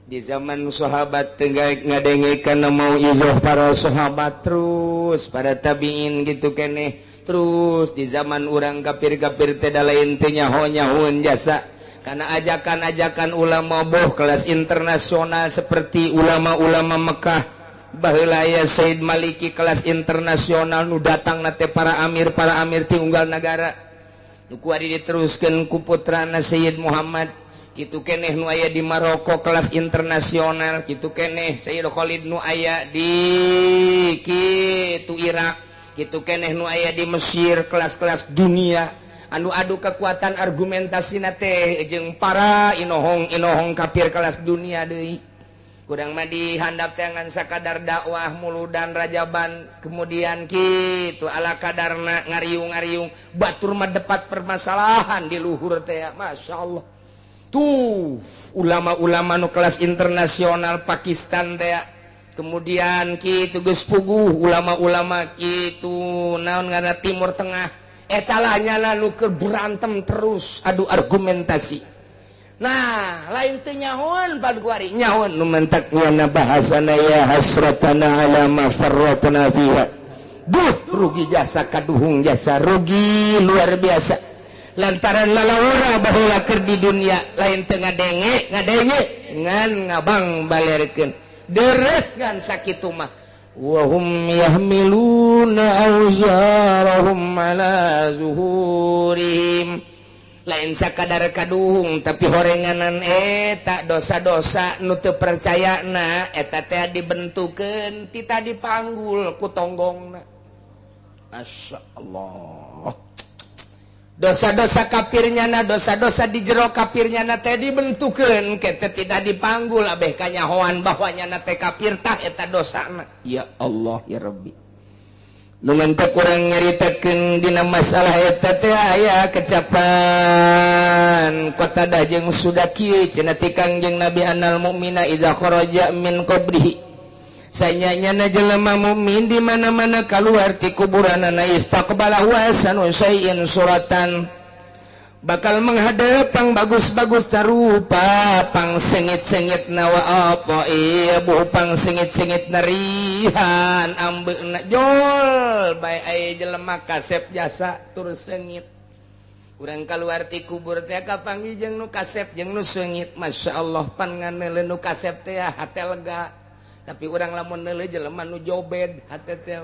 di zaman sahabat teu daek ngadenge kana mauizah para sahabat terus para tabiin gitu keneh terus di zaman urang kafir-kafir teh lain teh nyaho-nyahoeun jasa karena ajakan-ajakan ulama boh kelas internasional seperti ulama-ulama Mekah baheula aya Said Maliki kelas internasional nu datang na teh para amir ti unggal nagara nu kuari diteruskeun ku putrana Sayyid Muhammad kitu keneh nu aya di Maroko kelas internasional kitu keneh Sayyid Khalid nu aya di kitu Irak kitu keneh nu aya di Mesir kelas-kelas dunia anu adu kekuatan argumentasi na teh jeung para inohong-inohong kafir kelas dunia deui. Kurang mah dihandap tangan sakadar dakwah muludan rajaban kemudian kitu ala kadarna ngariung-ngariung batur mah depat permasalahan di luhur teh Masya Allah. Tuh ulama-ulama nu kelas internasional Pakistan teh kemudian kitu geus puguh ulama-ulama kitu naon ngaranna Timur Tengah eta lah nyana nu keur berantem terus adu argumentasi. Nah lain teu nyahoan pan kuari nyahoan nu mentak nyana bahasana ya hasratana ala ma farratna fiha. Duh rugi jasa kaduhung jasa rugi luar biasa. Lantaran lalawara baheula keur di dunia lain teu ngadenge ngadenge ngan ngabang balerkeun deres ngan sakitu mah wa hum yahmiluna awzarahum ala zuhurihim. Lain sakadar kaduhung tapi horenganan eta dosa-dosa nu teu percayana eta teh dibentukeun ti tadi panggul ku tonggongna. Masyaallah. Dosa-dosa kafirnya na dosa-dosa di jero kafirnya na teh dibentukeun ke teh tidak dipanggul abeh kanyahoan bahwa nyana teh kafir tah eta dosana. Ya Allah ya Rabbi. Nu mantep kurang nyaritakeun dina masalah eta teh aya kecapan Qatadah jeung Sudaki cenah ti Kangjeng Nabi annal mu'mina idza kharaja min qabrihi. Sanyanya jelema mukmin di mana-mana keluar ti kuburanana istaqbala wasanu syai'in suratan bakal menghadap pang bagus-bagus tarupa pang sengit-sengit nawa apa ibu pang sengit-sengit narihan ambeuna jol bae aya jelema kasep jasa tur sengit. Urang kaluar ti kubur teh kapanggih jeung nu kasep jeung nu sengit. Masyaallah pan nganeuleuh nu kasep teh hate lega. Tapi urang lamun neuleuh jelema nu jobed hate teh.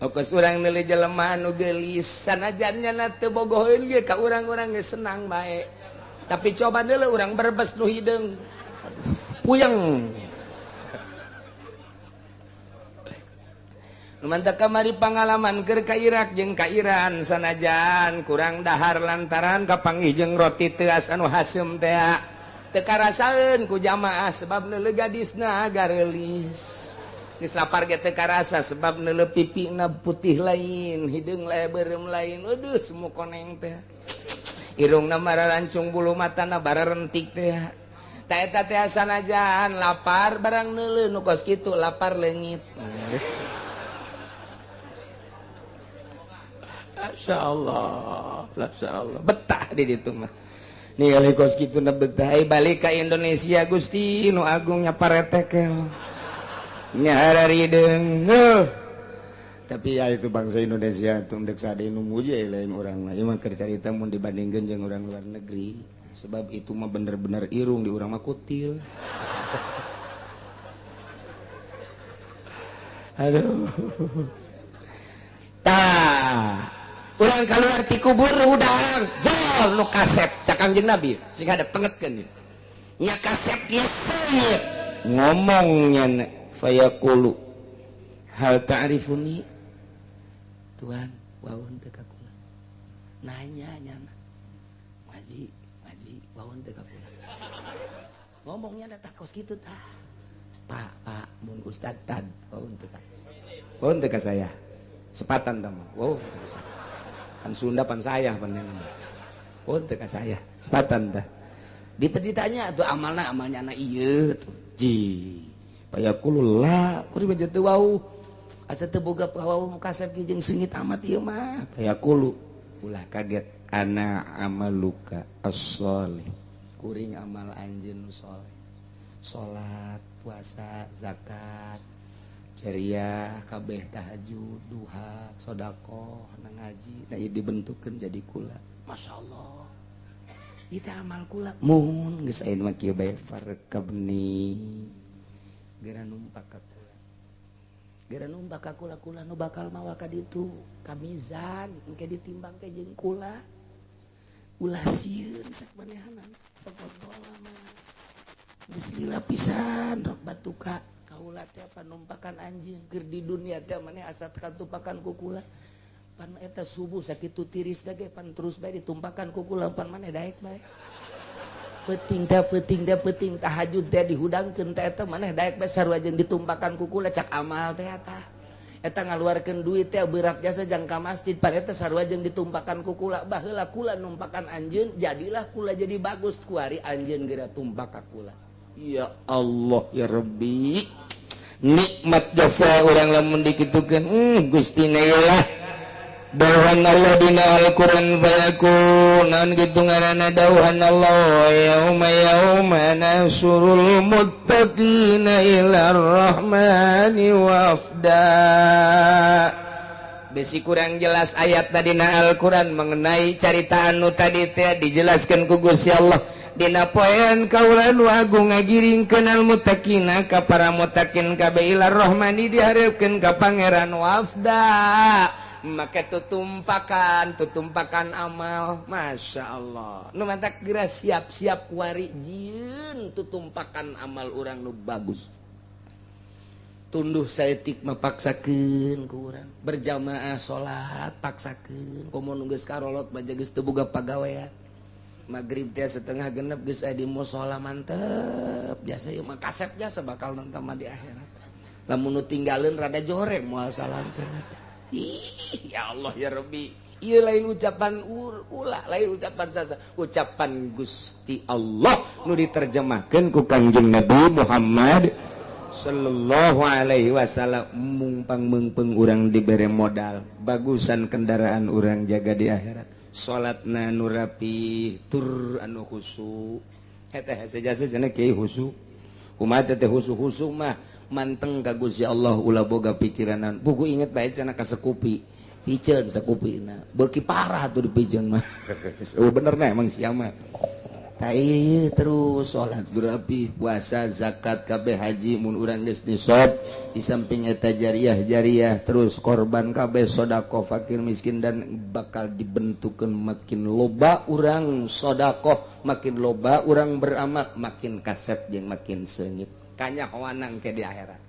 Okos urang neuleuh jelema anu geulis sanajan nya teu bogoheun ge ka urang-urang geus senang bae. Tapi coba neuleuh urang berbes nu hideung. Puyeng. Nu mantap kamari pangalaman keur ka Irak jeung ka Iran sanajan kurang dahar lantaran kapanggih jeung roti teuas anu haseum teh. Teu karasaeun ku jamaah sebab neuleuh gadisna gareulis. Geus lapar ge teu karasa sebab neuleuh pipina putih lain, hideung lae beureum lain. Aduh semu koneng teh. Irungna mararancung bulu matana bararentik teh. Ta eta teh sanajan lapar barang neuleuh nu kos kitu lapar leungit. Masyaallah, masyaallah. Betah di ditu mah. Ningali kos kitu na betah balik ka Indonesia Gusti nu agungnya paretekel. Nyararideung. Tapi ya itu bangsa Indonesia itu ndek sade nu muji lain urang mah. Ieu mah keur carita mun dibandingkeun jeung urang luar negeri. Sebab itu mah bener-bener irung di urang mah kutil. Aduh. Tah, urang keluar ti kubur hudang jol nu kasep cak Kangjeng Nabi sing hadap tengetkeun nya kasepnya sengit ngomongnya fayaqulu hal ta'rifuni Tuhan waun teu ka kula nanya nyana ngaji ngaji waun teu ka kula ngomongnya da tah kos kitu tah Pak Pak mun ustad tad waun teu ka waun teu ka saya sepatan tah mah waun teu ka saya pan Sunda pan saya pan oh teu ka saya sepatan tah ditanya tuh amalna amalnya na ieu tuh ji fayaqulu la kuring mah teu wau asa teu boga wau kasep jeung sengit amat ieu mah fayaqulu ulah kaget ana amaluka as-sholih kuring amal anjeun nu soleh salat puasa zakat ceria kabeh tahajud duha sedekah ngaji nah ieu dibentukkeun jadi kula masyaallah ieu amal kula mun geus aya mah kieu bae farkabni geura numpak ka kula geura numpak ka kula kula nu bakal mawa ka ditu ka mizan engke ditimbang ke jeung kula ulah sieun cek manehanan pokok mah geus lila pisan rok batuka kaula teh panumpakan anjing keur di dunia teh maneh asa katumpakan ku kula pan eta subuh sakitu tiris da ge pan terus bae ditumpakan ku kula pan maneh daek bae. Peuting teh peuting teh peuting tahajud teh dihudangkeun teh eta maneh daek bae sarua jeung ditumpakan ku kula cak amal teh eta. Eta ngaluarkeun duit teh berat jasa jang ka masjid pan eta sarua jeung ditumpakan ku kula. Baheula kula numpakan anjeun jadilah kula jadi bagus kuari anjeun geura tumpak ka kula. Ya Allah ya Rabbi. Nikmat jasa urang lamun dikitukeun Gusti na lah. Dawuhan Allah dina Al-Qur'an fayakun naon kitu ngaranna dawuhan Allah yauma yauma nasurul muttaqina ila rahmani wafda. Besi kurang jelas ayat dina Al-Qur'an mengenai carita anu tadi teh dijelaskeun ku Gusti Allah dina poean kaula nu agung ngagiringkeun al muttaqina ka para muttaqin kabeh ila rahmani dihareupeun ka Pangeran wafda. Maka tutumpakan amal. Masya Allah. Nu mantak geura siap-siap kuari jieun tutumpakan amal urang nu bagus. Tunduh saeutik mah paksakeun ku urang. Berjamaah salat paksakeun. Komo nu geus karolot mah geus teu boga pagawean. Magrib teh setengah genep geus aya di musala mantep. Biasa ieu mah kasep jasa bakal nonton mah di akhirat. Lamun nu tinggaleun rada jore moal salam teh. Ih, ya Allah ya Rabbi. Ieu lain ucapan ulah, lain ucapan sasa, ucapan Gusti Allah nu diterjemahkeun ku Kangjeng Nabi Muhammad sallallahu alaihi wasallam. Mungpang meungpeung urang dibere modal, bagusan kendaraan urang jaga di akhirat. Salatna nu rapi, tur anu khusyuk. Eta hese jasa cenah kieu khusyuk. Kumaha teh khusyuk-khusyuk mah manteng ka Gusti Allah ulah boga pikiranan. Buku inget bae cenah ka sekupi. Piceun sekupina. Beuki parah tuh dipiceun mah. Oh bener nah emang sia mah. Tah ieu terus salat rapi, puasa, zakat, kabeh haji mun urang geus nisab, di samping eta jariah-jariah terus korban kabeh sedekah fakir miskin dan bakal dibentukeun makin loba urang sedekah, makin loba urang beramal, makin kasep jeung makin seungit. Kanyahoanang ke di akhirat.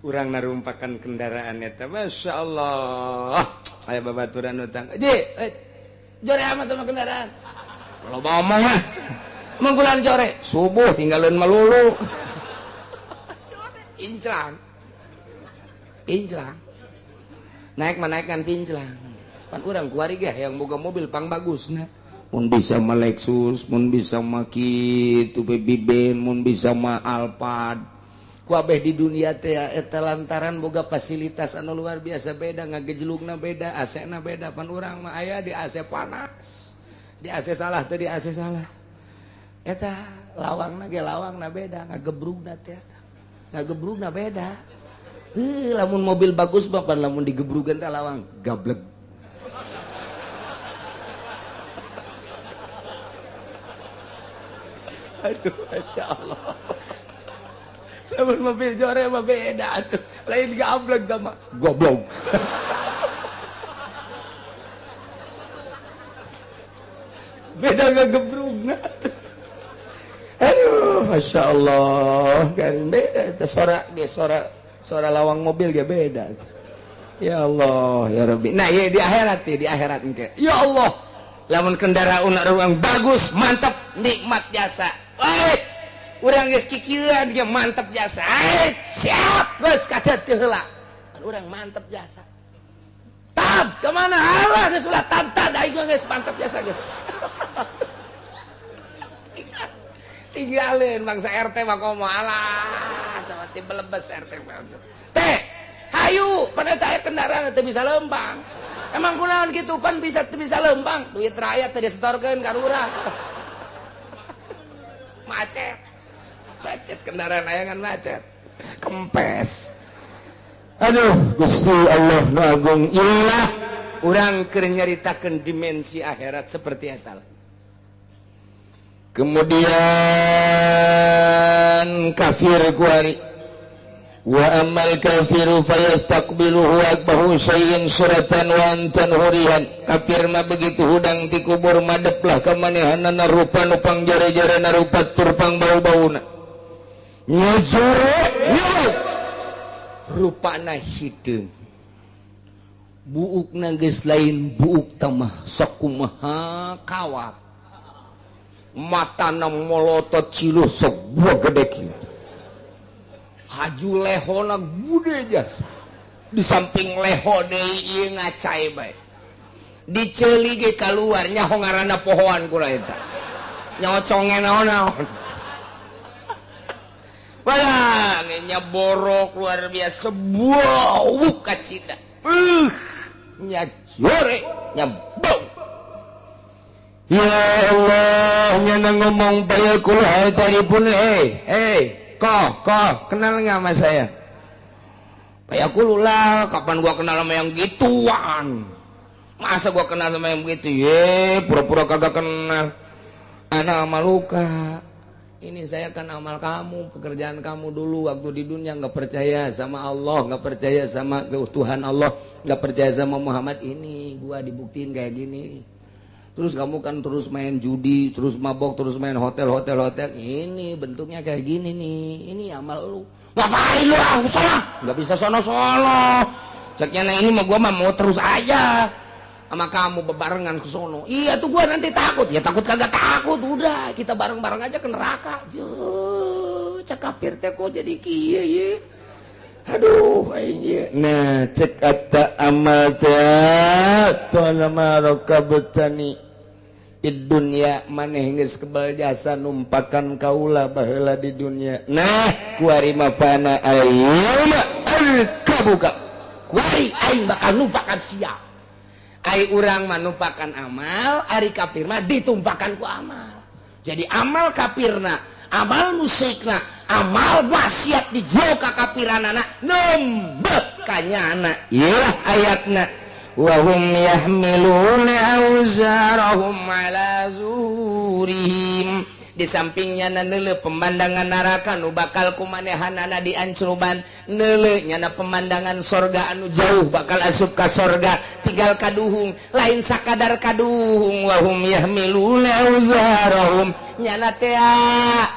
Urang narumpakan kendaraan eta Masya Allah. Aya babaturan utang. Ji, jore amat sama kendaraan. Loba omong mah. Mengkulan jore. Subuh tinggalin melulu. Inclang. Inclang. Naik mah naikkan pinclang. Pan urang kuari ge yang boga mobil pang bagusna. Mun bisa mah Lexus, mun bisa mah kitu Baby Ben, mun bisa mah Alphard. Ku abeh di dunia teh eta lantaran boga fasilitas anu luar biasa beda, ngagejlugna beda, AC-na beda. Pan urang mah aya di AC panas. Di AC salah teh di AC salah. Eta lawangna ge lawangna beda, ngagebrugna teh. Ngagebrugna beda. Heuh, lamun mobil bagus mah pan lamun digebrugan teh lawang gablek. Aduh, Masya Allah. Lamun mobil jore mah beda atuh. Lain gablek sama goblok. Beda ngagebrugna atuh. Aduh, Masya Allah. Kan beda teh sora ge sora lawang mobil ge beda. Ya Allah, ya Rabbi. Nah, ieu di akhirat teh, di akhirat engke. Ya Allah. Lamun kendaraan urang bagus, mantap, nikmat jasa. Woi, urang geus kikieuan ge mantep jasa. Siap, geus kada teu heula. Urang mantep jasa. Tab, ka mana? Alah geus ulah tab tab aing mah geus mantep jasa geus. Tinggalin bangsa RT mah komo alah, mati belebes RT mah. Teh, hayu, pada teh kendaraan teu bisa lempang. Emang kunaon kitu pan bisa teu bisa lempang, duit rakyat teu disetorkeun ka urang. Macet. Macet kendaraan ayangan macet. Kempes. Aduh, Gusti Allah nu agung. Ilah urang keur nyaritakeun dimensi akhirat seperti eta. Kemudian kafir kuari. Wa amal kafiru fayastaqbiluhu akbahu syai'in suratan wa antan hurihan. Kafir mah begitu hudang ti kubur madeplah ka manehanana rupa nupang jare-jarena rupa turpang bau-bauna. Nyejuruk rupana hideung. Buukna geus lain buuk tamah sakumaha kawat. Matana molotot ciluh sebuah gede kieu. Haju lehona gede jasa. Di samping leho deui ieu ngacai bae. Diceuli ge kaluar nyaho ngaranna pohoan kula eta. Nyoconge naon-naon. Wah, nya borok luar biasa bau kacida. Nya jore, nya bau. Ya Allah, nya ngomong bae kula tadi pun kok kenal nggak sama saya? Payakulu lah, kapan gua kenal sama yang gituan? Masa gua kenal sama yang begitu? Ye, pura-pura kagak kenal. Anak maluka. Ini saya kan amal kamu, pekerjaan kamu dulu waktu di dunia nggak percaya sama Allah, nggak percaya sama Tuhan Allah, nggak percaya sama Muhammad, ini gua dibuktiin kayak gini. Terus kamu kan terus main judi, terus mabok, terus main hotel. Ini bentuknya kayak gini nih. Ini amal lu. Ngapain lu? Aku salah. Nggak bisa sono-sono. Ceknya nah ini mah gua mah mau terus aja sama kamu bebarengan ke sono. Iya tuh gua nanti takut. Ya takut kagak takut, udah kita bareng-bareng aja ke neraka. Yuh, cek kafir teh kok jadi kieu ye. Aduh aing. Nah, cek ata amal teh tolama rakabtani di dunia maneh geus kebal jasa numpakan kaula baheula di dunia. Nah, kuari mapana ayeuna kabuka. Kuari aing bakal numpakan sia. Ai urang manumpakan amal, ari kafir mah ditumpakan ku amal. Jadi amal kafirna, amal musyikna, amal wasiat di jauh ka kafiranana nembe kanyana. Iyalah ayatna. Wa hum yahmiluna awzarahum ala zuhurihim. Di sampingnya neuleuh pemandangan neraka nu bakal kumanehanana diancruban, neuleuh nyana pemandangan sorga anu jauh bakal asup ka sorga, tinggal kaduhung, lain sakadar kaduhung. Wa hum yahmiluna awzarahum, nyana teh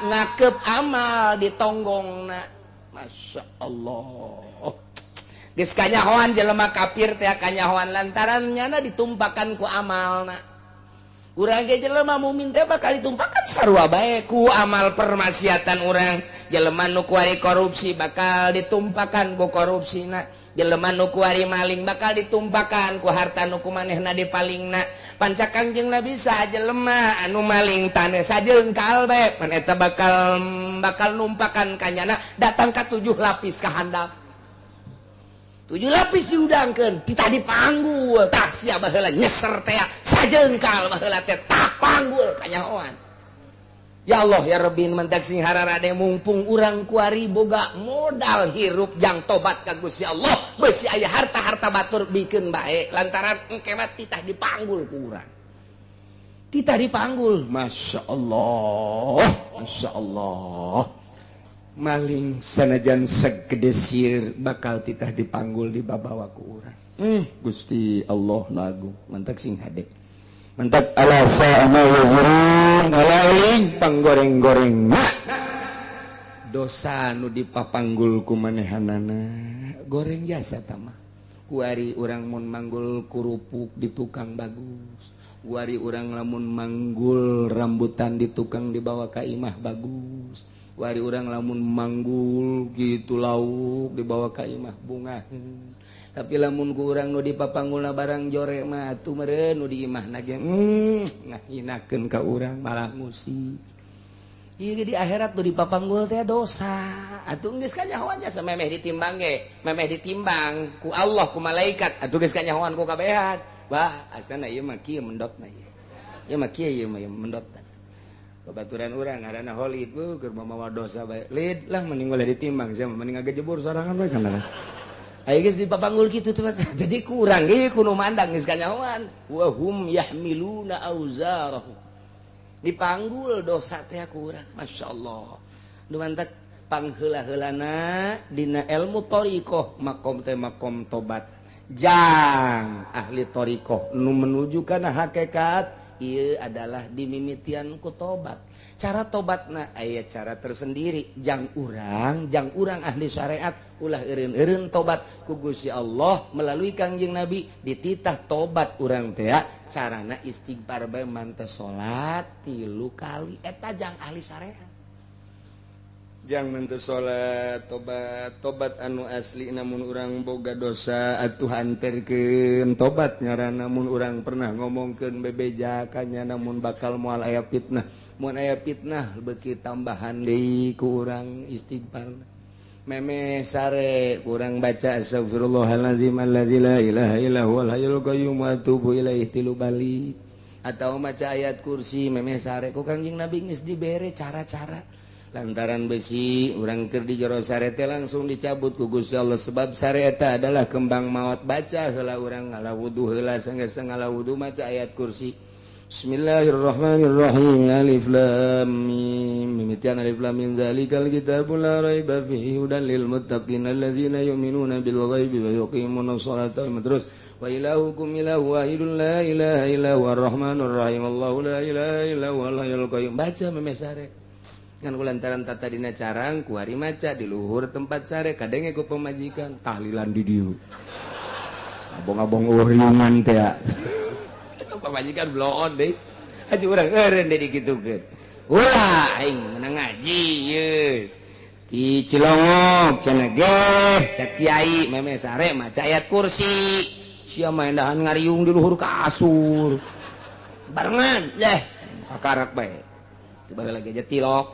ngakep amal di tonggongna. Masya Allah. Geus kanyahoan jelema kafir teh kanyahoan lantaran nyana ditumpakan ku amalna. Urang ge jelema mukmin teh bakal ditumpakan sarua bae ku amal permaksiatan urang. Jelema nu kuari korupsi bakal ditumpakan ku korupsina. Jelema nu kuari maling bakal ditumpakan ku harta nu kumanehna dipalingna. Panca Kangjeng Nabi saha jelema anu maling taneuh sajeungkal bae pan eta bakal numpakan kanyana datang ka 7 lapis ka handap. 7 lapis diudangkeun, titah dipanggul, tah sia baheula nyeser teh sajeungkal baheula teh tah panggul kanyahoan. Ya Allah ya Rabbi, mentak sing hararade mumpung urang kuari boga modal hirup jang tobat ka Gusti Allah, beusi aya harta-harta batur bikeun bae lantaran engke mah titah dipanggul ku urang. Titah dipanggul, Masya Allah, Masya Allah. Maling sanajan segede sieur bakal titah dipanggul dibabawa ku urang. Gusti Allah nu agung, mantak sing hade. Mantak ala sa'ama wazirun ala eling panggoreng-goreng. Dosa nu dipapanggul ku manehanana goreng jasa tamah. Kuari urang mun manggul kurupuk di tukang bagus. Kuari urang lamun manggul rambutan di tukang dibawa ka imah bagus. Wari urang lamun manggul gitu lauk dibawa ka imah bunga. Tapi lamun ku urang nu dipapanggulna barang jore mah atuh meureun nu di imahna ge ngahinakeun ka urang malah ngusi. Ieu di akhirat nu dipapanggul teh dosa. Atuh geus kanyahoan jasa memeh ditimbang ge, memeh ditimbang ku Allah ku malaikat atuh geus kanyahoan ku kabehan. Wah, asana ieu mah kieu mendotna ieu. Ieu mah kieu ieu mah mendotna. Babaturan urang ngaranna Holid beuh keur mamawa dosa bae. Lid lah mending ulah ditimbang sia mending ngagejebur sorangan bae kana. Aya geus dipapanggul kitu tuh jadi kurang ge kudu mandang geus kanyahoan. Wa hum yahmiluna auzarahum. Dipanggul dosa teh ku urang. Masyaallah. Nu mantak pangheula-heulana dina ilmu thariqah makom teh makom tobat. Jang ahli thariqah nu menuju kana hakikat ieu adalah dimimitian ku tobat. Cara tobatna aya cara tersendiri. Jang urang ahli syariat ulah eureun-eureun tobat ku Gusti Allah melalui Kangjeng Nabi dititah tobat urang teh carana istighfar bae manteh salat 3 kali eta jang ahli syariat. Jang manteh salat tobat tobat anu asli namun urang boga dosa atuh anterkeun tobat ngaranna mun urang pernah ngomongkeun bebeja kanya namun bakal moal aya fitnah. Mun aya fitnah beuki tambahan deui ku urang istighfar. Meme sare kurang baca astagfirullahalazim allazi la ilaha illa huwal hayyul qayyum wa atubu ilaihi 3 bali atau maca ayat kursi meme sare ku Kangjeng Nabi geus dibere cara-cara. Lantaran besi urang keur di jero sare teh langsung dicabut ku Gusti Allah sebab sare eta adalah kembang maot. Baca heula urang ngala wudu heula sanggeus ngala wudu maca ayat kursi. Bismillahirrahmanirrahim. Alif lam mim. Mimitian alif lam mim zalikal kitabul la raiba fihi hudan lil muttaqin alladzina yu'minuna bil ghaibi wa yuqimuna sholata. Terus wa ilahukum ilahu wahidun la ilaha illa huwar rahmanur rahim. Allahu la ilaha illa huwal hayyul qayyum. Baca memeh sare. Ngan kulantaran tata dina carang kuari maca di luhur tempat sare kadenge ku pemajikan tahlilan di dieu. Abong-abong uriungan teh. Pamajikan bloon deui. Haji urang eureun deui dikitukeun. Ulah aing menang ngaji ye. Di Cilongok cenah geh cek kiai meme sare maca ayat kursi. Sia mah endahan ngariung di luhur kasur. Barengan deh kakarak bae. Tiba lagi aja tilok.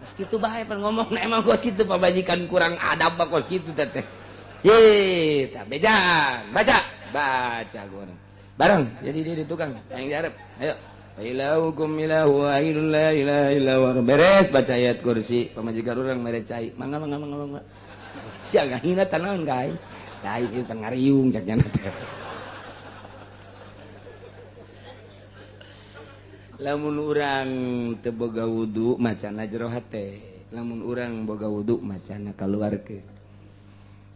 Kos kitu bae pan ngomong emang kos kitu pamajikan kurang adab mah kos kitu teh. Ye, tah bejaan. Baca, baca gua. Bareng jadi dia di tukang yang diharap. Ayo. Ilahukum ilahu wahidun la ilaha illa huwa. Beres baca ayat kursi, pamajikan urang mere cai. Mangga mangga mangga mangga. Sia ngahina tanaon ka aing. Lain ieu teh ngariung cak nya teh. Lamun urang teu boga wudu macana jero hate. Lamun urang boga wudu macana kaluarkeun.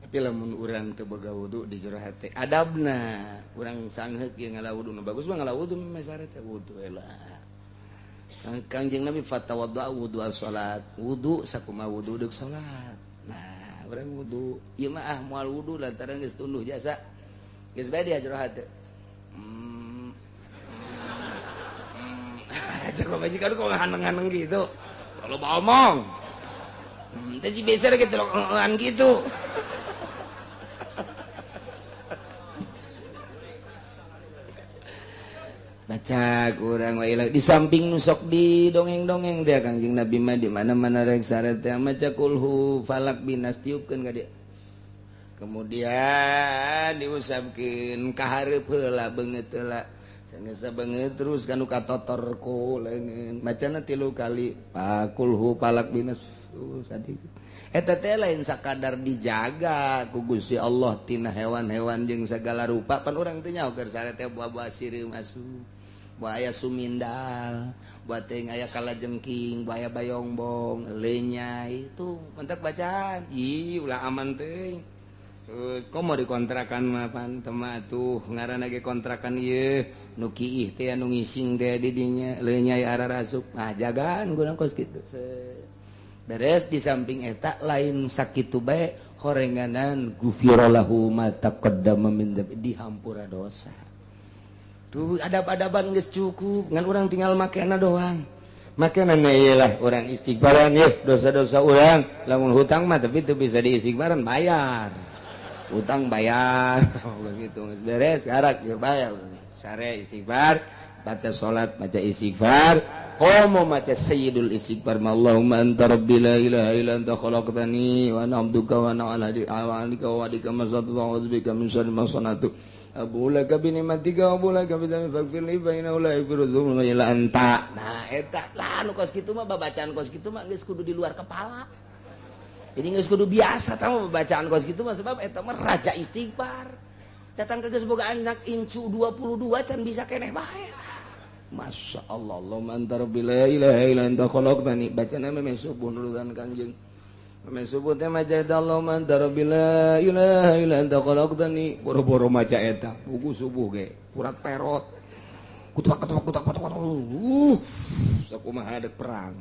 Tapi lamun urang teu boga wudu di jero hate adabna urang sangheuk ieu ngala wudu nu bagus mah ngala wudu mah sare teh wudu heula. Kangjeng Nabi fatawadda wudu as-salat, wudu sakumaha wudu deuk salat. Nah, urang wudu ieu mah ah moal wudu lantaran geus tunduh jasa. Geus bae di jero hate. Cek pamajikan kok haneng-haneng gitu. Kalau omong. Teh biasa gitu loan gitu. Baca kurang wa di samping nusok di dongeng-dongeng dia Kangjeng Nabi mah di mana-mana rek sare teh maca kulhu falak binas tiupkeun ka dia. Kemudian diusapkeun ka hareup heula beungeut heula. Sanggeus beungeut terus kanu katotor ku leungeun. Macana 3 kali kulhu falak binas tadi. Eta teh lain sakadar dijaga ku Gusti Allah tina hewan-hewan jeung sagala rupa pan urang teh nyaho keur sare teh buah-buah sireum asup. Buah aya sumindal, buah teh aya kalajengking, buah aya bayongbong, lenyai itu mentak bacaan. Ih, ulah aman teh. Terus komo dikontrakan mah pan teu mah atuh ngaranna ge kontrakan ieu nu kiih teh anu ngising teh di dinya lenyai ararasup. Nah, jagaan guna kos kitu. Beres di samping eta lain sakitu bae horenganan gufiralahu ma taqaddama min dzambi dihampura dosa. Tuh adab-adaban geus cukup ngan urang tinggal makena doang. Makena ieu lah urang istighfaran yeuh dosa-dosa urang lamun hutang mah tapi teu bisa diistighfaran bayar. Hutang bayar begitu geus beres karak ieu bayar. Sare istighfar, baca salat baca istighfar, komo maca sayyidul istighfar Allahumma anta rabbi la ilaha illa anta khalaqtani wa ana abduka wa ana ala ahdika wa wa'dika masata'tu a'udzu bika min syarri ma sana'tu abu laka bi ni'matika wa abu laka bi dzambi faghfir li fa innahu la yaghfiru dzunuba illa anta. Nah eta lah anu kos kitu mah babacaan kos kitu mah geus kudu di luar kepala. Jadi geus kudu biasa tah babacaan kos kitu mah sebab eta mah raja istighfar. Datang ke geus boga anak incu 22 can bisa keneh bae. Masya Allah, Allahumma anta rabbi la ilaha illa anta khalaqtani. Bacana memeh subuh nulutan Kangjeng. Memeh subuh teh maca eta Allahumma anta rabbi la ilaha illa anta khalaqtani. Boro-boro maca eta, buku subuh ge, purat perot. Kutuak kutuak kutuak kutuak. Sakumaha dek perang.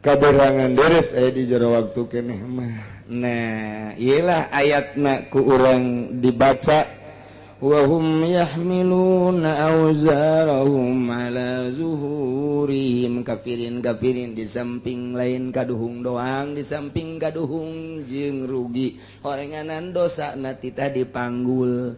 Kaberangan deres aya di jero waktu keneh mah. Nah, iyalah ayatna ku urang dibaca wa hum yahmiluna awzarahum ala zuhurihim kafirin kafirin di samping lain kaduhung doang di samping kaduhung jeung rugi horenganan dosa na titah dipanggul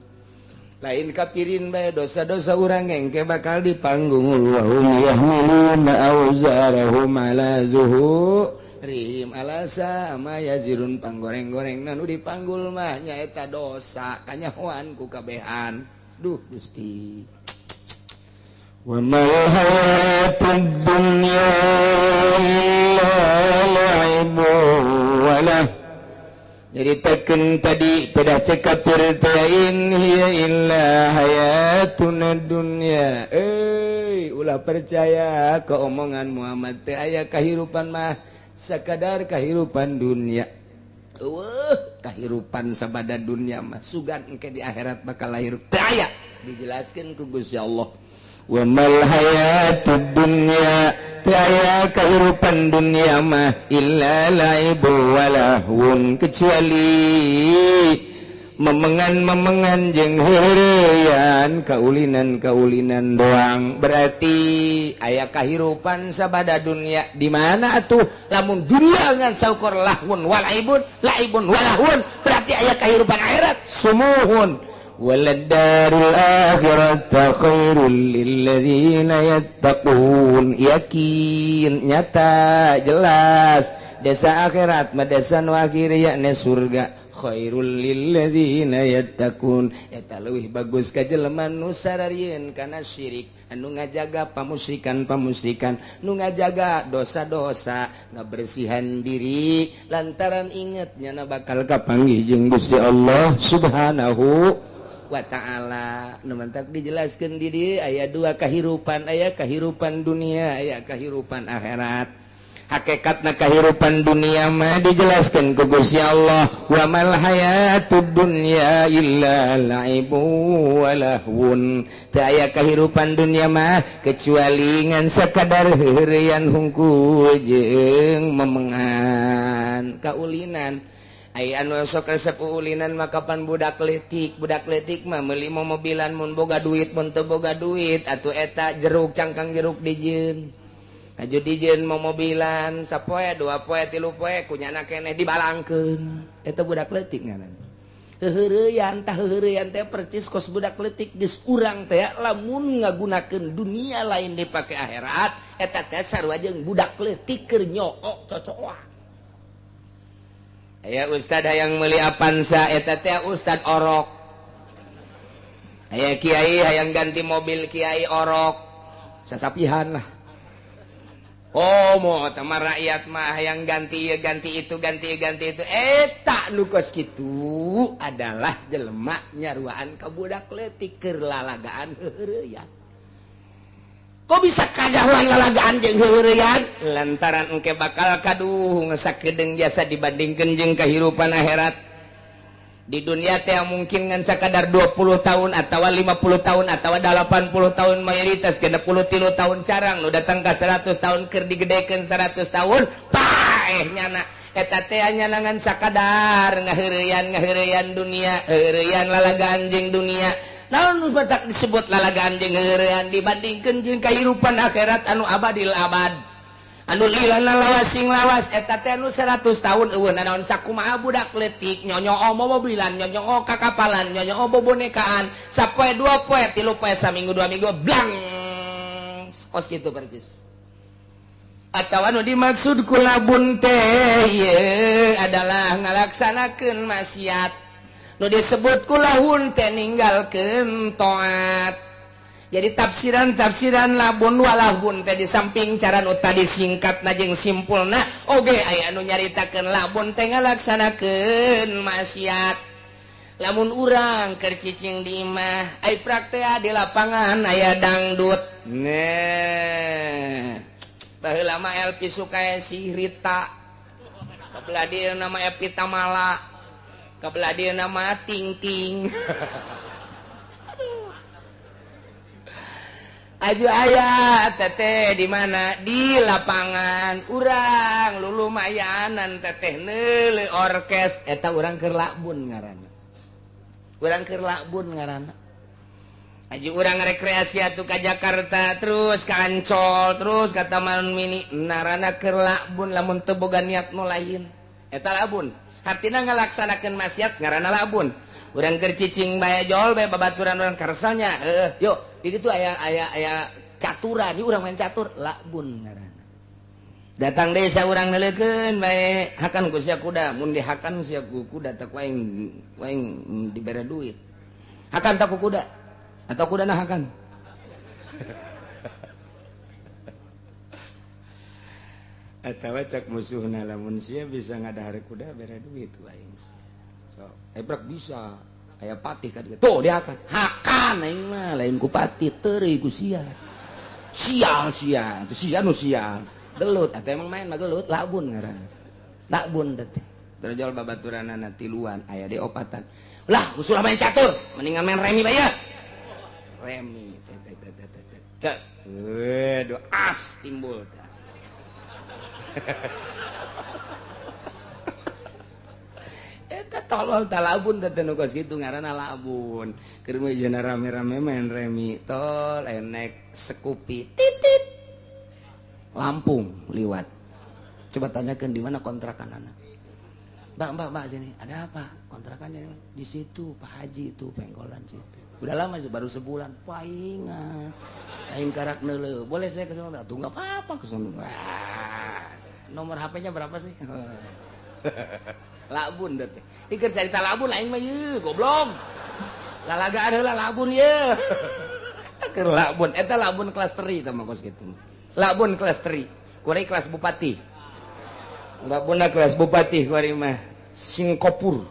lain kafirin bae dosa-dosa urang engke bakal dipanggung wa hum yahmiluna awzarahum ala zuhurihim alasa ma yazirun panggoreng-goreng nu dipanggul mah nyaeta dosa kanyahoan ku kabehan duh Gusti wa mal hayatud dunya illa la'ibun wa lah. Jadi taken tadi pada cekap in hiya illa hayatuna dunya. Ulah percaya ke omongan Muhammad teh aya kahirupan mah sakadar kahirupan dunia. Eueuh, kahirupan sabada dunia mah sugan engke di akhirat bakal lahir teh aya. Dijelaskeun ku Gusti Allah. Wa mal hayatud dunya teh aya kahirupan dunia mah illa laibu wa lahwun kecuali memengan-memengan jeung heureuyan kaulinan-kaulinan doang. Berarti aya kahirupan sabada dunia di mana atuh lamun dunia ngan saukur lahwun walaibun laibun walahwun berarti aya kahirupan akhirat sumuhun. Waladdarul akhirata khairul lilladzina yattaqun. Yakin nyata jelas desa akhirat mah desa nu akhir yakni surga. Khairul lilladzina yattaqun eta leuwih bagus ka jelema nu sararieun kana syirik anu ngajaga pamusyrikan-pamusyrikan nu ngajaga dosa-dosa ngabersihan diri lantaran inget nyana bakal kapanggih jeung Gusti Allah Subhanahu wa ta'ala. Nu mantak dijelaskeun di dieu aya dua kahirupan, aya kahirupan dunia, aya kahirupan akhirat. Hakikatna kahirupan dunia mah dijelaskan ku Gusti Allah wa mal hayatud dunya illa laibu wa lahwun. Teu aya kahirupan dunia mah kecuali ngan sakadar heureuyan hungkul jeung memengan kaulinan. Aya anu sok resep uulinan mah kapan budak leutik mah meuli momobilan mun boga duit mun teu boga duit atuh eta jeruk cangkang jeruk dijieun. Aju dijieun momobilan sapoe dua poe tilu poe kunyana keneh dibalangkeun. Eta budak leutik ngaran. Heuheureyan tah heuheureyan teh percis kos budak leutik geus urang teh lamun ngagunakeun dunia lain dipake akhirat eta teh sarua jeung budak leutik keur nyook cocoan. Aya ustad hayang meuli Avanza eta teh ustad orok. Aya kiai hayang ganti mobil kiai orok. Sasapihan lah. Oh mau teman rakyat mah yang ganti ya ganti itu ganti ganti itu eta nu kos kitu adalah jelema nyaruaan ka budak leutik keur lalagaan heuheureyan. Kok bisa kajahuan lalagaan jeung heuheureyan? Lantaran engke bakal kaduhung sakedeung jasa dibandingkeun jeung kahirupan akhirat. Di dunia teh mungkin ngan sakadar 20 tahun atau 50 tahun atau 80 tahun mayoritas 63 tahun carang nu datang ka 100 tahun keur digedekeun 100 tahun paeh nyana eta teh nyana ngan sakadar ngaheureyan dunia heureyan lalagaan jeung dunia. Naon nu batak disebut lalagaan jeung heureyan dibandingkeun jeung kahirupan akhirat anu abadil abad anu lilana lawas sing lawas eta teh anu 100 tahun eueuh nanaon sakumaha budak leutik nyonyoo mobilan nyonyoo kakapalan nyonyoo bobonekaan sapoe dua poe tilu poe saminggu dua minggu blang kos kitu percis. Atawa anu dimaksud ku labun teh ieu adalah ngalaksanakeun maksiat nu disebut ku lahun teh ninggalkeun taat. Jadi tafsiran-tafsiran labun walahun teh di samping cara nu tadi singkatna jeung simpulna oge aya anu nyaritakeun labun teh ngalaksanakeun maksiat. Lamun urang keur cicing di imah ai praktea di lapangan aya dangdut. Nah, baheula mah Elvi Sukaesih Rita. Kabelah dieu nama Epi Tamala. Kabelah dieu nama Ting Ting. Aju aya teteh di mana? Di lapangan. Urang lulumayanan teteh neuleuh orkes eta urang keur lakbun ngaranna. Urang keur lakbun ngaranna. Aji urang rekreasi atuh ka Jakarta terus ka Ancol terus ka Taman Mini narana keur lakbun lamun teu boga niat nu lain. Eta labun. Hartina ngalaksanakeun maksiat ngaranna labun. Urang keur cicing bae jol bae babaturan urang karsalnya. Heuh, yuk di ditu aya aya aya caturan, ieu urang main catur labun ngaranna. Datang desa urang neuleukeun bae hakan ku sia kuda, mun dihakan sia ku kuda teh ku aing dibere duit. Hakan tak ku kuda atau kuda nah hakan. Atawa cak musuhna lamun sia bisa ngadahar kuda bere duit ku aing. So, ebrek bisa aya patih ka dieu. Tuh dihakan. Hakan aing mah lain ku patih teureuy ku sia. Sial sia, tu sia nu sial. Gelut atau emang main mah gelut labun ngaranna. Labun teh. Terjol babaturanana tiluan aya di opatan. Lah, usul main catur, mendingan main remi bae. Remi teh teh teh teh teh. Waduh, as timbul teh. Eta tolol talabun teh nu kos kitu ngaranna labun. Keur mah jana rame-rame main remi tol enek sekupi titit. Lampung liwat. Coba tanyakan di mana kontrakan anak. Mbak, mbak, mbak sini. Ada apa? Kontrakannya di situ, Pak Haji itu pengkolan situ. Udah lama sih, baru sebulan. Paingan. Aing karak neuleuh. Boleh saya ke sana? Tuh enggak apa-apa ke sana. Nomor HP-nya berapa sih? Labun teh. Ieu carita labun aing mah ieu, goblok. Lalagaan heula labun ieu. Eta keur labun, eta labun kelas teri tah mah kos kitu. Labun kelas teri, kuari kelas bupati. Labunna kelas bupati kuari mah Singapura.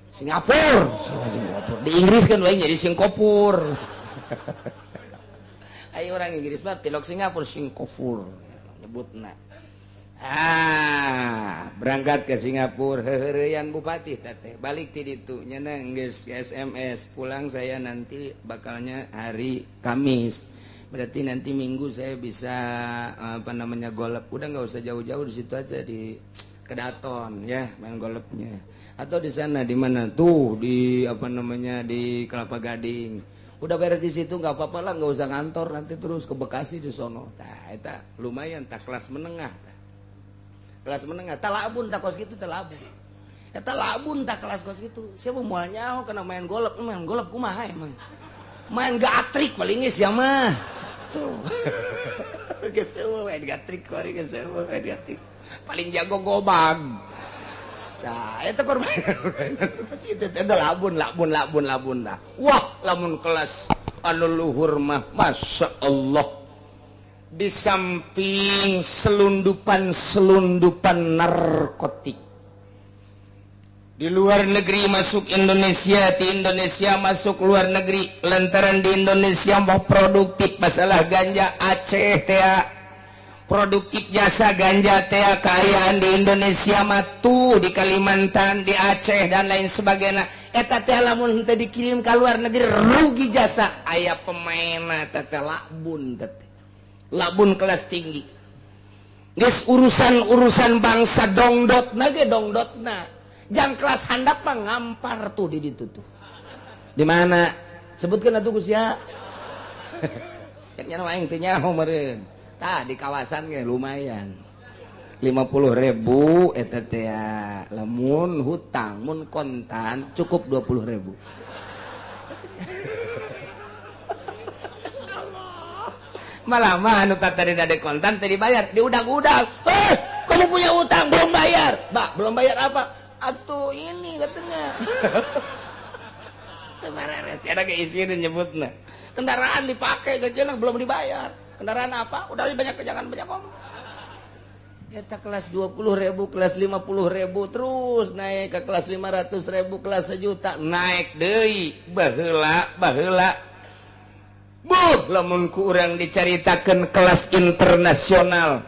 Singapura, Singapura. Di Inggris kan lain jadi Singapura. Ayo orang Inggris mah tilok Singapura, Singapura nyebutna. Ah, berangkat ke Singapura heuheureyan bupati teteh. Balik ti ditu nya geus SMS, pulang saya nanti bakalnya hari Kamis. Berarti nanti Minggu saya bisa apa namanya golep. Udah nggak usah jauh-jauh, di situ aja di Kedaton ya main golepnya. Atau di sana di mana tuh di apa namanya di Kelapa Gading. Udah beres di situ nggak apa-apa lah, nggak usah ngantor nanti terus ke Bekasi di sono. Tah eta lumayan tak kelas menengah tah. Kelas menengah tak labun tak kos gitu tak labun. Eta labun tak kelas kos gitu. Siapa moal nyaho kana main golep kumaha emang. Main gatrik paling geus ya mah. Tuh. Geus eueuh main gatrik kuari geus eueuh main gatrik. Paling jago gobang. Nah, eta permainan kos kitu eta labun labun labun labun dah. Wah, lamun kelas anu luhur mah Masya Allah. Di samping selundupan-selundupan narkotik di luar negeri masuk Indonesia, di Indonesia masuk luar negeri, lantaran di Indonesia mau produktif masalah ganja Aceh teh produktif jasa ganja teh kaayaan di Indonesia matu di Kalimantan, di Aceh dan lain sebagainya. Eta teh lamun teh dikirim ke luar negeri rugi jasa. Aya pemainna teh labun teh. Labun kelas tinggi. Geus urusan-urusan bangsa dongdotna ge dongdotna. Jang kelas handap mah ngampar tuh di ditu tuh. Di mana? Sebutkeun atuh Gus ya. Cek nya aing teu nyaho meureun. Tah di kawasan ge lumayan. 50.000 eta teh lamun hutang mun kontan cukup 20.000. Malah mah anu tadi dade kontan teu dibayar, diudag-udag. Eh, kamu punya utang belum bayar. Mbak, belum bayar apa? Atuh ini katanya. Teu bareres, ada ge isieun nyebutna. Kendaraan dipakai saja belum dibayar. Kendaraan apa? Udah banyak, jangan banyak ngomong. Eta kelas 20.000, kelas 50.000, terus naik ke kelas 500.000, kelas 1 juta, naik deui. Baheula, baheula. Buh, lamun ku urang dicaritakeun kelas internasional.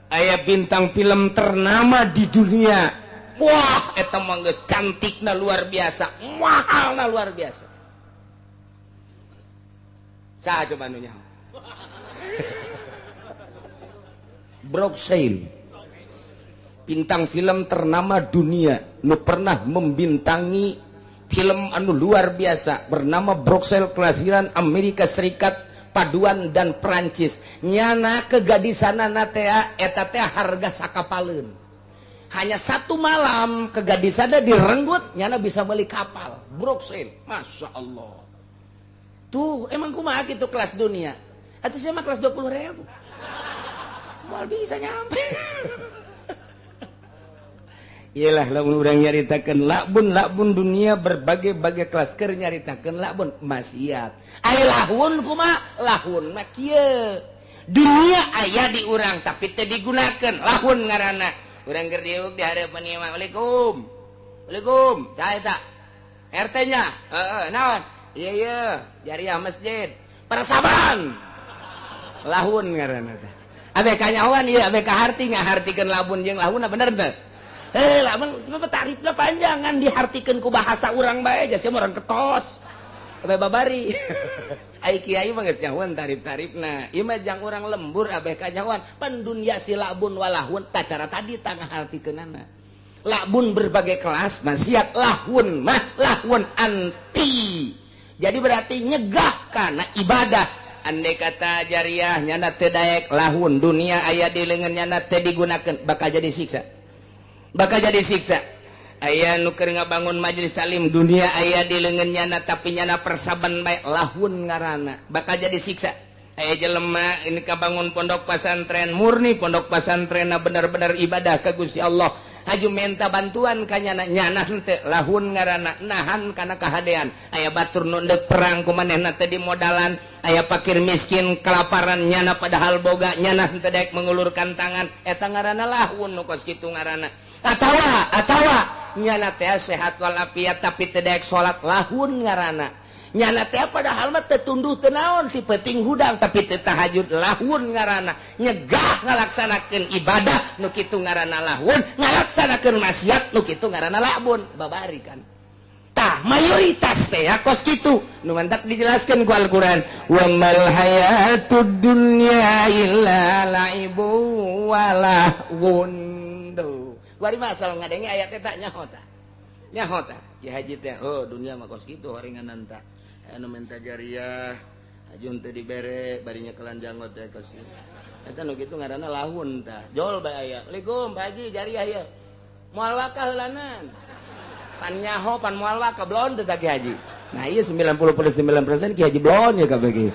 Aya bintang film ternama di dunia. Wah, eta mah geus cantikna luar biasa, mahalna luar biasa. Saha coba nu nyaho? Brooke Shields, bintang film ternama dunia, nu pernah membintangi film anu luar biasa bernama Brooke Shields kelahiran Amerika Serikat, paduan dan Perancis. Nyana kegadisanana teh eta teh harga sakapaleun. Hanya satu malam kegadisanna direnggut, nyana bisa beli kapal. Brooke Shields, Masya Allah. Tuh, emang kumaha kitu kelas dunia? Atuh sia mah kelas 20.000. Moal bisa nyampe. Iyalah lamun urang nyaritakeun lakbun-lakbun dunia berbagai-bagai kelas keur nyaritakeun lakbun maksiat. Ai lahun kumaha? Lahun mah kieu. Dunia aya di urang tapi teu digunakeun, lahun ngaranna. Urang keur diuk di hareupeun ieu mah, Waalaikum. Waalaikum. Saha eta? RT-nya. Heeh, naon? Ieu ieu, jariah masjid. Persaban. Lahun ngaranna teh. Abe kanyahoan ieu, abe kaharti ngahartikeun labun jeung lahunna bener teu? Lamun tarifna panjangan dihartikeun ku bahasa urang bae aja sia urang ketos. Abe babari. Ai kiai mah geus nyahoan tarif-tarifna. Ieu mah jang urang lembur abe kanyahoan pan dunya si labun walahun ta cara tadi tah ngahartikeunana. Labun berbagai kelas maksiat, lahun mah lahun anti. Jadi berarti nyegah kana ibadah. Andai kata jariah nyana teu daek lahun dunia aya di leungeun nyana teu digunakeun bakal jadi siksa. Bakal jadi siksa. Aya nu keur ngabangun majelis salim dunia aya di leungeun nyana tapi nyana persaban bae lahun ngaranna bakal jadi siksa. Aya jelema ini kabangun pondok pesantren murni pondok pesantrenna bener-bener ibadah ka Gusti Allah. Haju minta bantuan ka nyana nyana henteu lahun ngaranna nahan kana kahadean. Aya batur nu deuk perang ku manehna teh dimodalan, aya pakir miskin kelaparan nyana padahal boga nyana henteu daek mengulurkan tangan eta ngaranna lahun nu kos kitu ngaranna. Atawa nyana teh sehat walafiat tapi teu daek salat lahun ngaranna. Nyana teh padahal mah teu tunduh teu naon ti peuting hudang tapi teu tahajud lahun ngaranna. Nyegah ngalaksanakeun ibadah nu kitu ngaranna lahun, ngalaksanakeun maksiat nu kitu ngaranna labun. Babari kan. Tah mayoritas teh kos kitu nu mantak dijelaskeun ku Al-Qur'an wa mal hayatud dunya illa laibu wa lahwun. Tuh kuari mah asal ngadenge ayat eta nyaho tah. Nyaho tah Ki Haji teh oh dunia mah kos kitu horenganan tah. Anu minta jariah haju teu dibere barinya kelanjanggot teh kos kitu. Eta nu kitu ngaranna lahun tah. Jol bae aya. Assalamualaikum Pak Haji jariah ieu. Moal wakah heulanan. Pan nyaho pan moal wakah blon teh Ki Haji. Nah ieu 99% Ki Haji blon ya kabeh ge.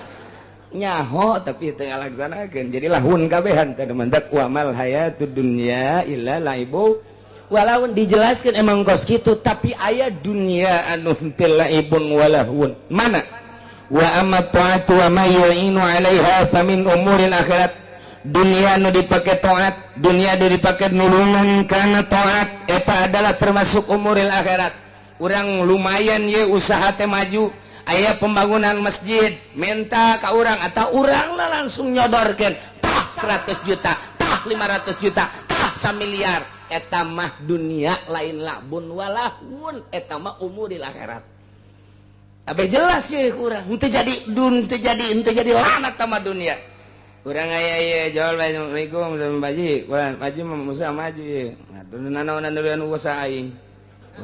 Nyaho tapi teu ngalaksanakeun. Jadi lahun kabehan teh mantak wa mal hayatud dunya illa laibu. Walaupun dijelaskan emang kos kitu tapi aya dunia anu teu laibun walahun. Mana? Wa amma ta'atu wa ma yu'inu 'alaiha fa min umuril akhirat. Dunia nu dipake taat, dunia nu dipake nulungan kana taat eta adalah termasuk umuril akhirat. Urang lumayan ye usaha teh maju, aya pembangunan masjid, minta ka urang atau urang lah langsung nyodorkeun tah 100 juta, tah 500 juta, tah 1 miliar. Eta mah dunia lain labun walahun, eta mah umuril akhirat. Abe jelas ye kurang, henteu jadi dun, henteu jadi lanat sama dunia. Urang aya ye jawab Assalamualaikum sama Pak Haji, wah Pak Haji mah usaha maju ye. Atuh nanaonan duluan usaha aing.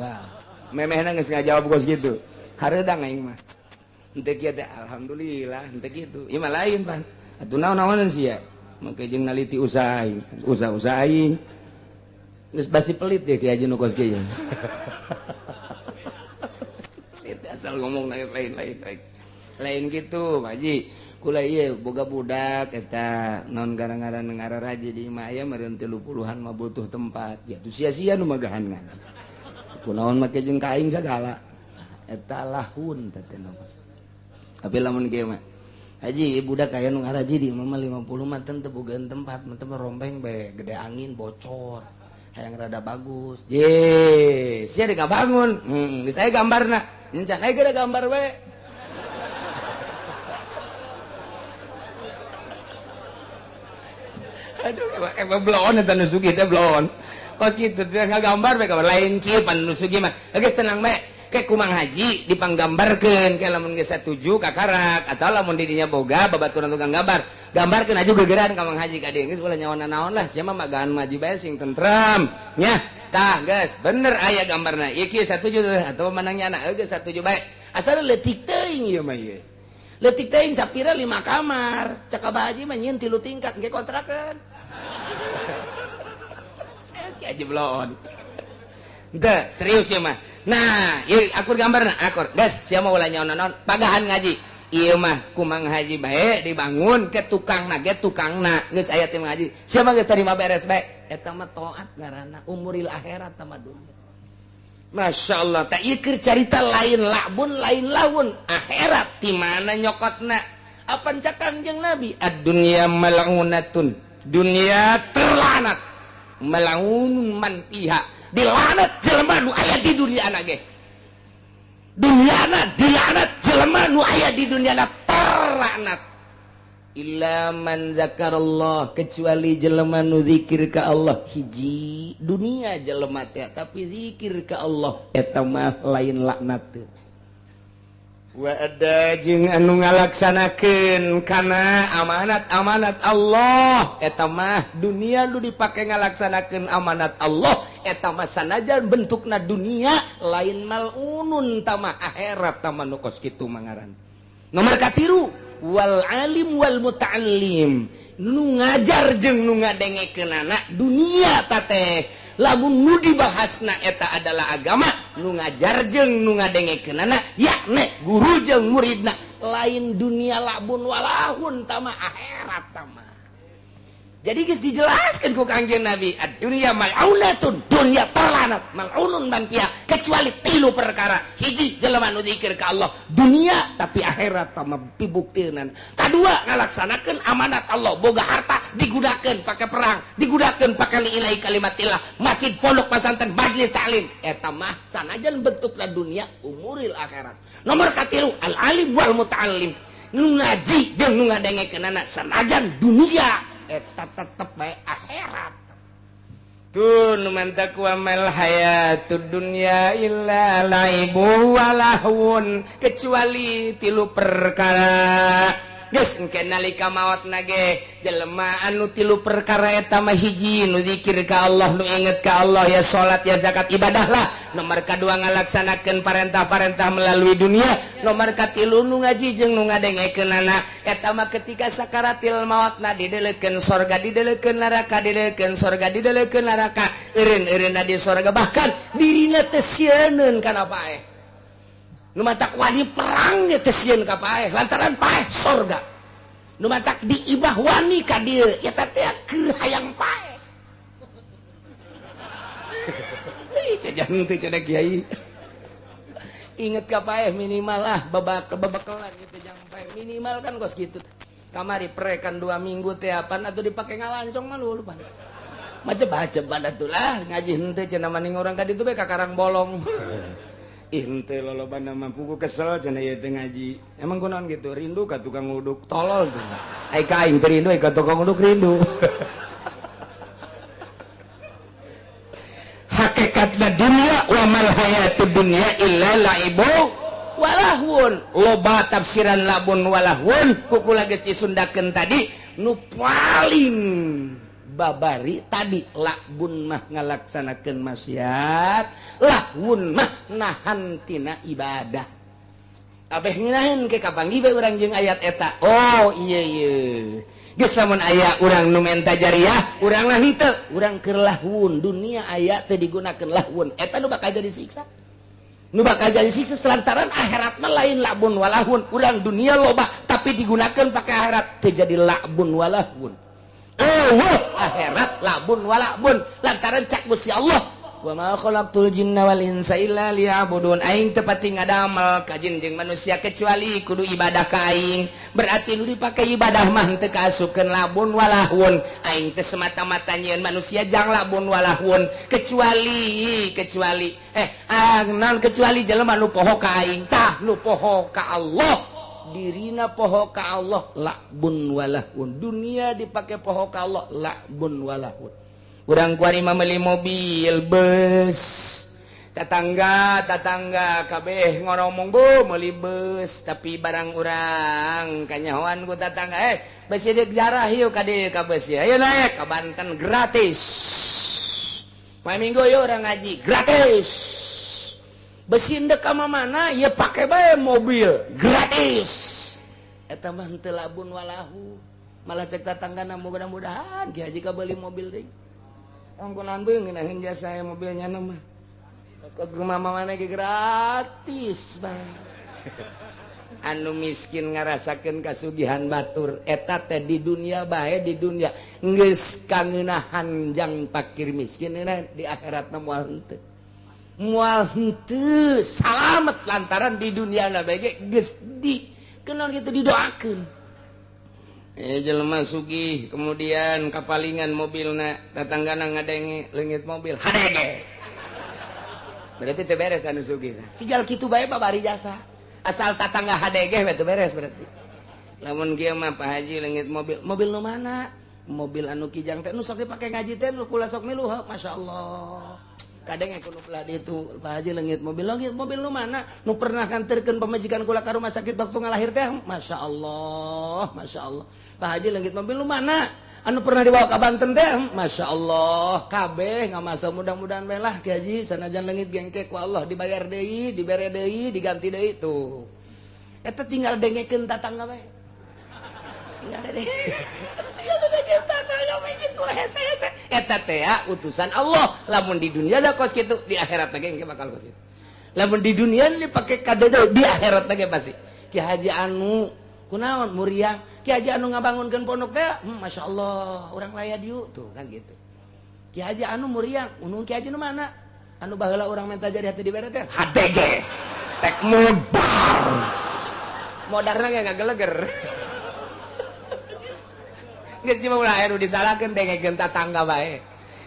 Wah, memehna geus ngajawab kos kitu. Hareudang aing mah. Henteu kieu teh alhamdulillah, henteu kitu. Ieu mah lain pan. Atuh naon-naonan sia. Make jeung naliti usaha aing, usaha-usaha aing. Geus pasti pelit deh Ki Haji nu kos kieu. Pelit asal ngomong lain lain lain. Lain gitu, Pak Haji. Kula ieu boga budak eta non gara-gara ngararaji di imah aya meureun 30-an mah butuh tempat. Ya tuh sia-sia nu magahan ngaji. Kunaon make jeung ka aing sagala. Eta lahun teh teh. Tapi lamun kieu mah Haji budak aya nu ngaraji di imah mah 50 mah teu bogaan tempat, mah teu rompeng bae gede angin bocor. Hayang rada bagus. Je, sia deuk ngabangun. Geus aya gambarna. Encan aya gede gambar we. Aduh, emang bloon eta nu sugih teh bloon. Kos kitu teh ngagambar we kabar lain kieu pan nu sugih mah. Geus tenang bae. Ke kumang haji dipanggambarkeun ke lamun geus satuju kakarak atau lamun didinya boga babaturan tukang gambar. Gambarkeun aju gegeran ka Mang Haji ka dieu geus ulah nyawana naon lah sia mah magaan maju bae sing tentrem nya. Tah geus bener aya gambarna. Ieu kieu satuju atau manangnya anak geus satuju bae. Asal leutik teuing ieu mah ieu. Leutik teuing sapira 5 kamar. Cek Abah Haji mah nyieun 3 tingkat engke kontrakeun. Saeutik aja bloon. Henteu serius ieu mah. Nah, ieu akur gambarna akur. Geus sia mah ulah nyaon naon pagahan ngaji. Ieu mah ku Mang Haji bae dibangun ke tukangna ge tukangna geus aya teh ngaji. Sia mah geus tarima beres bae. Eta mah taat ngaranna umuril akhirat sama dunya. Masya Allah, tak ieu keur carita lain labun lain laun akhirat di mana nyokotna? Apan cak Kangjeng Nabi? Ad-dunya mal'unatun. Dunia terlanat. Mal'unun man fiha. Dilanat jelema nu aya di dunia na ge. Dunyana dilaknat jelema nu aya di dunyana terlaknat. Illa man zakarallah, kecuali jelema nu zikir ka Allah. Hiji dunia jelema teh tapi zikir ka Allah eta mah lain laknat teh. Wa ada jeung anu ngalaksanakeun kana amanat-amanat Allah eta mah dunia nu dipake ngalaksanakeun amanat Allah eta mah sanajan bentukna dunia lain malunun tama akhirat tama nu kos kitu mangaran. Nomor katiru wal alim wal muta'allim, nu ngajar jeung nu ngadengekeunana dunia tateh lamun nu dibahasna eta adalah agama, nu ngajar jeung nu ngadengekeunana yakni guru jeung muridna lain dunia labun walahun tama akhirat tama. Jadi geus dijelaskeun ku Kangjeng Nabi, ad-dunya mal'unatun, dunya terlanat, mal'unun man fiha, kecuali tilu perkara. Hiji jelema nu zikir ka Allah, dunia tapi akhirat tama pibuktieunan. Kadua ngalaksanakeun amanat Allah, boga harta digunakeun pake perang, digunakeun pake liilai kalimatillah, masjid, pondok pesantren, majelis taklim, eta mah sanajan bentukna dunia umuril akhirat. Nomor katilu al-alim wal muta'allim, nu ngaji jeung nu ngadengekeunana sanajan dunia eta tetep bae akhirat. Tun man taqwa mal hayatud dunya illa laibu wa lahun, kecuali tilu perkara. Geus engke nalika maotna ge jelema anu tilu perkara eta mah hiji nu zikir ka Allah, nu inget ka Allah, ya salat ya zakat ibadah lah. Nomor kadua ngalaksanakeun parentah-parentah melalui dunia. Nomor katilu nu ngaji jeung nu ngadengekeunana eta mah ketika sakaratil maotna didelekeun sorga didelekeun neraka didelekeun sorga didelekeun neraka eureun-eureunna di sorga bahkan dirina teh sieun kana paeh. Nu matak wani perang ge teh sieun ka paeh lantaran paeh sorga. Nu matak diibah wani ka dieu eta teh keur hayang paeh. Ih cajan teh cenah kiai. Inget ka paeh minimal lah babak-babakalan gitu jang paeh minimal kan kos kitu. Kamari prekan 2 minggu teh apan atuh dipake ngalancong mah lu lupa. Macem-macem atuh lah ngaji henteu cenah maning urang ka ditu bae ka Karang Bolong. Ih henteu lolobana mah pugu kesel cenah ieu teh ngaji. Emang kunaon gitu rindu ka tukang uduk tolol tuh. Ai ka aing teh rindu ai ka tukang uduk rindu. Hakikatna dunya wa mal hayatud dunya illa laibu walahun. Loba tafsiran labun walahun kukula geus disundakeun tadi nu paling babari tadi labun mah ngalaksanakeun maksiat, lahun mah nahan tina ibadah. Abeh ngeunaheun ke kapanggih bae urang jeung ayat eta. Oh iya iya. Geus lamun aya urang nu menta jariah, urang lah henteu, urang keur lahun. Dunia aya teu digunakeun lahun. Eta nu bakal jadi siksa. Nu bakal jadi siksa lantaran akhirat mah lain labun walahun. Urang dunia loba tapi digunakeun pake akhirat teu jadi labun walahun. Eueuh akhirat labun walabun lantaran cak Gusti Allah wa ma khalaqtul jinna wal insa illa liya'budun. Aing teu pati ngadamel ka jin jeung manusia kecuali kudu ibadah ka aing. Berarti nu dipake ibadah mah teu kaasupkeun labun walahun. Aing teu semata-mata nyieun manusia jang labun walahun kecuali kecuali naon kecuali jelema nu poho ka aing. Tah nu poho ka Allah dirina poho ka Allah labun walahun. Dunia dipake poho ka Allah labun walahun. Urang kuari mah meuli mobil bus. Tetangga tetangga kabeh ngoromong bu meuli beus tapi barang urang kanyahoan ku tetangga besi deuk jarah yuk ka dieu ka beus ayo naik ka Banten gratis. Poe Minggu yuk urang ngaji gratis. Besi ndek ka mana ya pake bae mobil gratis. Eta mah henteu labun walahu. Malah cek tetanggana mudah-mudahan Ki Haji kabeli mobil deui. Angkunan beung ngeunaheun jasa mobilnya mah. Ke rumah mana gratis bang. Anu miskin ngarasakeun kasugihan batur eta teh di dunia bae di dunia geus kangeunahan jang pakir miskin di akhiratna moal henteu. Moal henteu salamet lantaran di dunia na bae geus di kenaon kitu didoakeun. Jelema sugih kemudian kapalingan mobilna tatanggana ngadenge leungit mobil hadege. Berarti teu beres anu sugih. Tinggal kitu bae babari jasa. Asal tatangga hadege we teu beres berarti. Lamun kieu mah Pak Haji leungit mobil, mobil nu mana? Mobil anu kijang teh nu sok dipake ngaji teh nu kula sok milu, masyaallah. Kadenge ku nu belah ditu, Pak Haji leungit mobil, leungit mobil nu mana? Nu pernah nganterkeun pamajikan kula ka rumah sakit waktu ngalahir teh, masyaallah, masyaallah. Pak Haji leungit mobil nu mana? Anu pernah dibawa ke Banten teh, masya Allah, kabeh ngamasa mudah-mudahan melah Ki Haji sanajan leungit gengkek ku Allah dibayar deui, dibere deui, diganti deui tuh. Eta tinggal dengekeun tatangga bae. Tinggal denge. Tinggal dengekeun tatangga bae kitu hese-hese. Eta teh utusan Allah, lamun di dunia da kos kitu, di akhirat ge engke bakal kos kitu. Lamun di dunia dipake kadedo, di akhirat ge pasti. Ki Haji anu kunaon muriang Ki Haji anu ngabangunkeun pondok teh, masya Allah, urang laya dieu tuh kan gitu. Ki Haji anu muriang, unung Ki Haji nu mana? Anu baheula urang minta jadi hati dibere teh, HDG. Tek modar. Modarna ge ngageleger. Geus mah ulah anu disalahkeun dengekeun tatangga bae.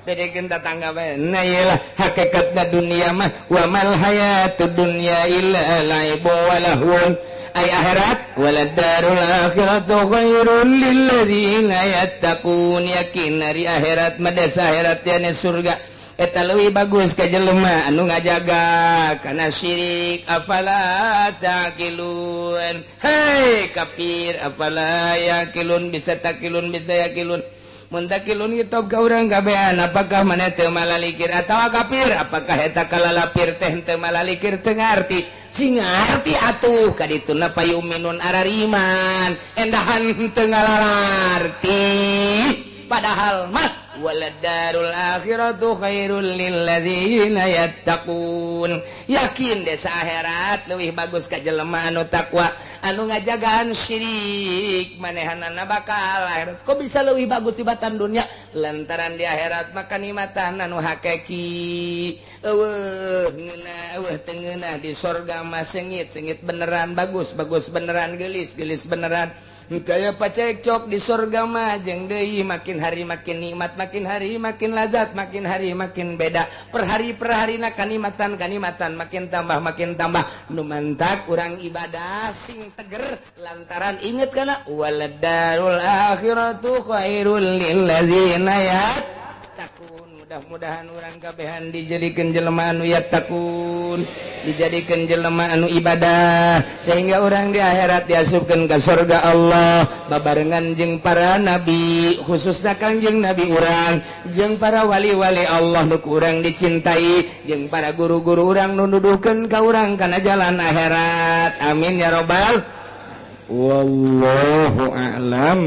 Dengekeun tatangga bae. Nah ieu lah hakikatna dunia mah wa mal hayatud dunya illa laibu wa lahwun. Ay akhirat waladarul akhiratu khairul lilladzina yattaqun yakin ari akhirat mah desa akhirat yani surga eta leuwih bagus ka jelema anu ngajaga kana syirik afala taqilun hei kafir afala yaqilun bisa taqilun bisa yaqilun mun taqilun kitab ka urang kabehan apakah maneh teu malalikir atawa kafir apakah eta kalalapir teh teu malalikir teu ngarti sing ngarti atuh kadituna payuminun arariman endahan teu ngalalarti padahal mah waladarul akhiratu khairul lilladzina yattaqun yakin desa akhirat leuwih bagus ka jelema anu takwa anu ngajagaan syirik manehanana bakal akhirat kok bisa leuwih bagus tibatan dunia lantaran di akhirat maka nikmatan anu hakiki eueuh ngeunah eueuh teu ngeunah di sorga mah sengit sengit beneran bagus bagus beneran geulis geulis beneran kaya pacekcok di sorga mah jeung deui makin hari makin nikmat makin hari makin lazat makin hari makin beda per hari per harina kanikmatan kanikmatan makin tambah nu mantak urang ibadah sing teger lantaran inget kana waladarul akhiratu khairul lilladzina yattaqun. Mudah-mudahan urang kabehan dijadikeun jelema anu yattaqun, dijadikeun jelema anu ibadah sehingga urang di akhirat diasupkeun ka surga Allah babarengan jeung para nabi khususna Kangjeng Nabi urang jeung para wali-wali Allah nu ku urang dicintai jeung para guru-guru urang nu nuduhkeun ka urang kana jalan akhirat. Amin ya rabbal. Wallahu a'lam.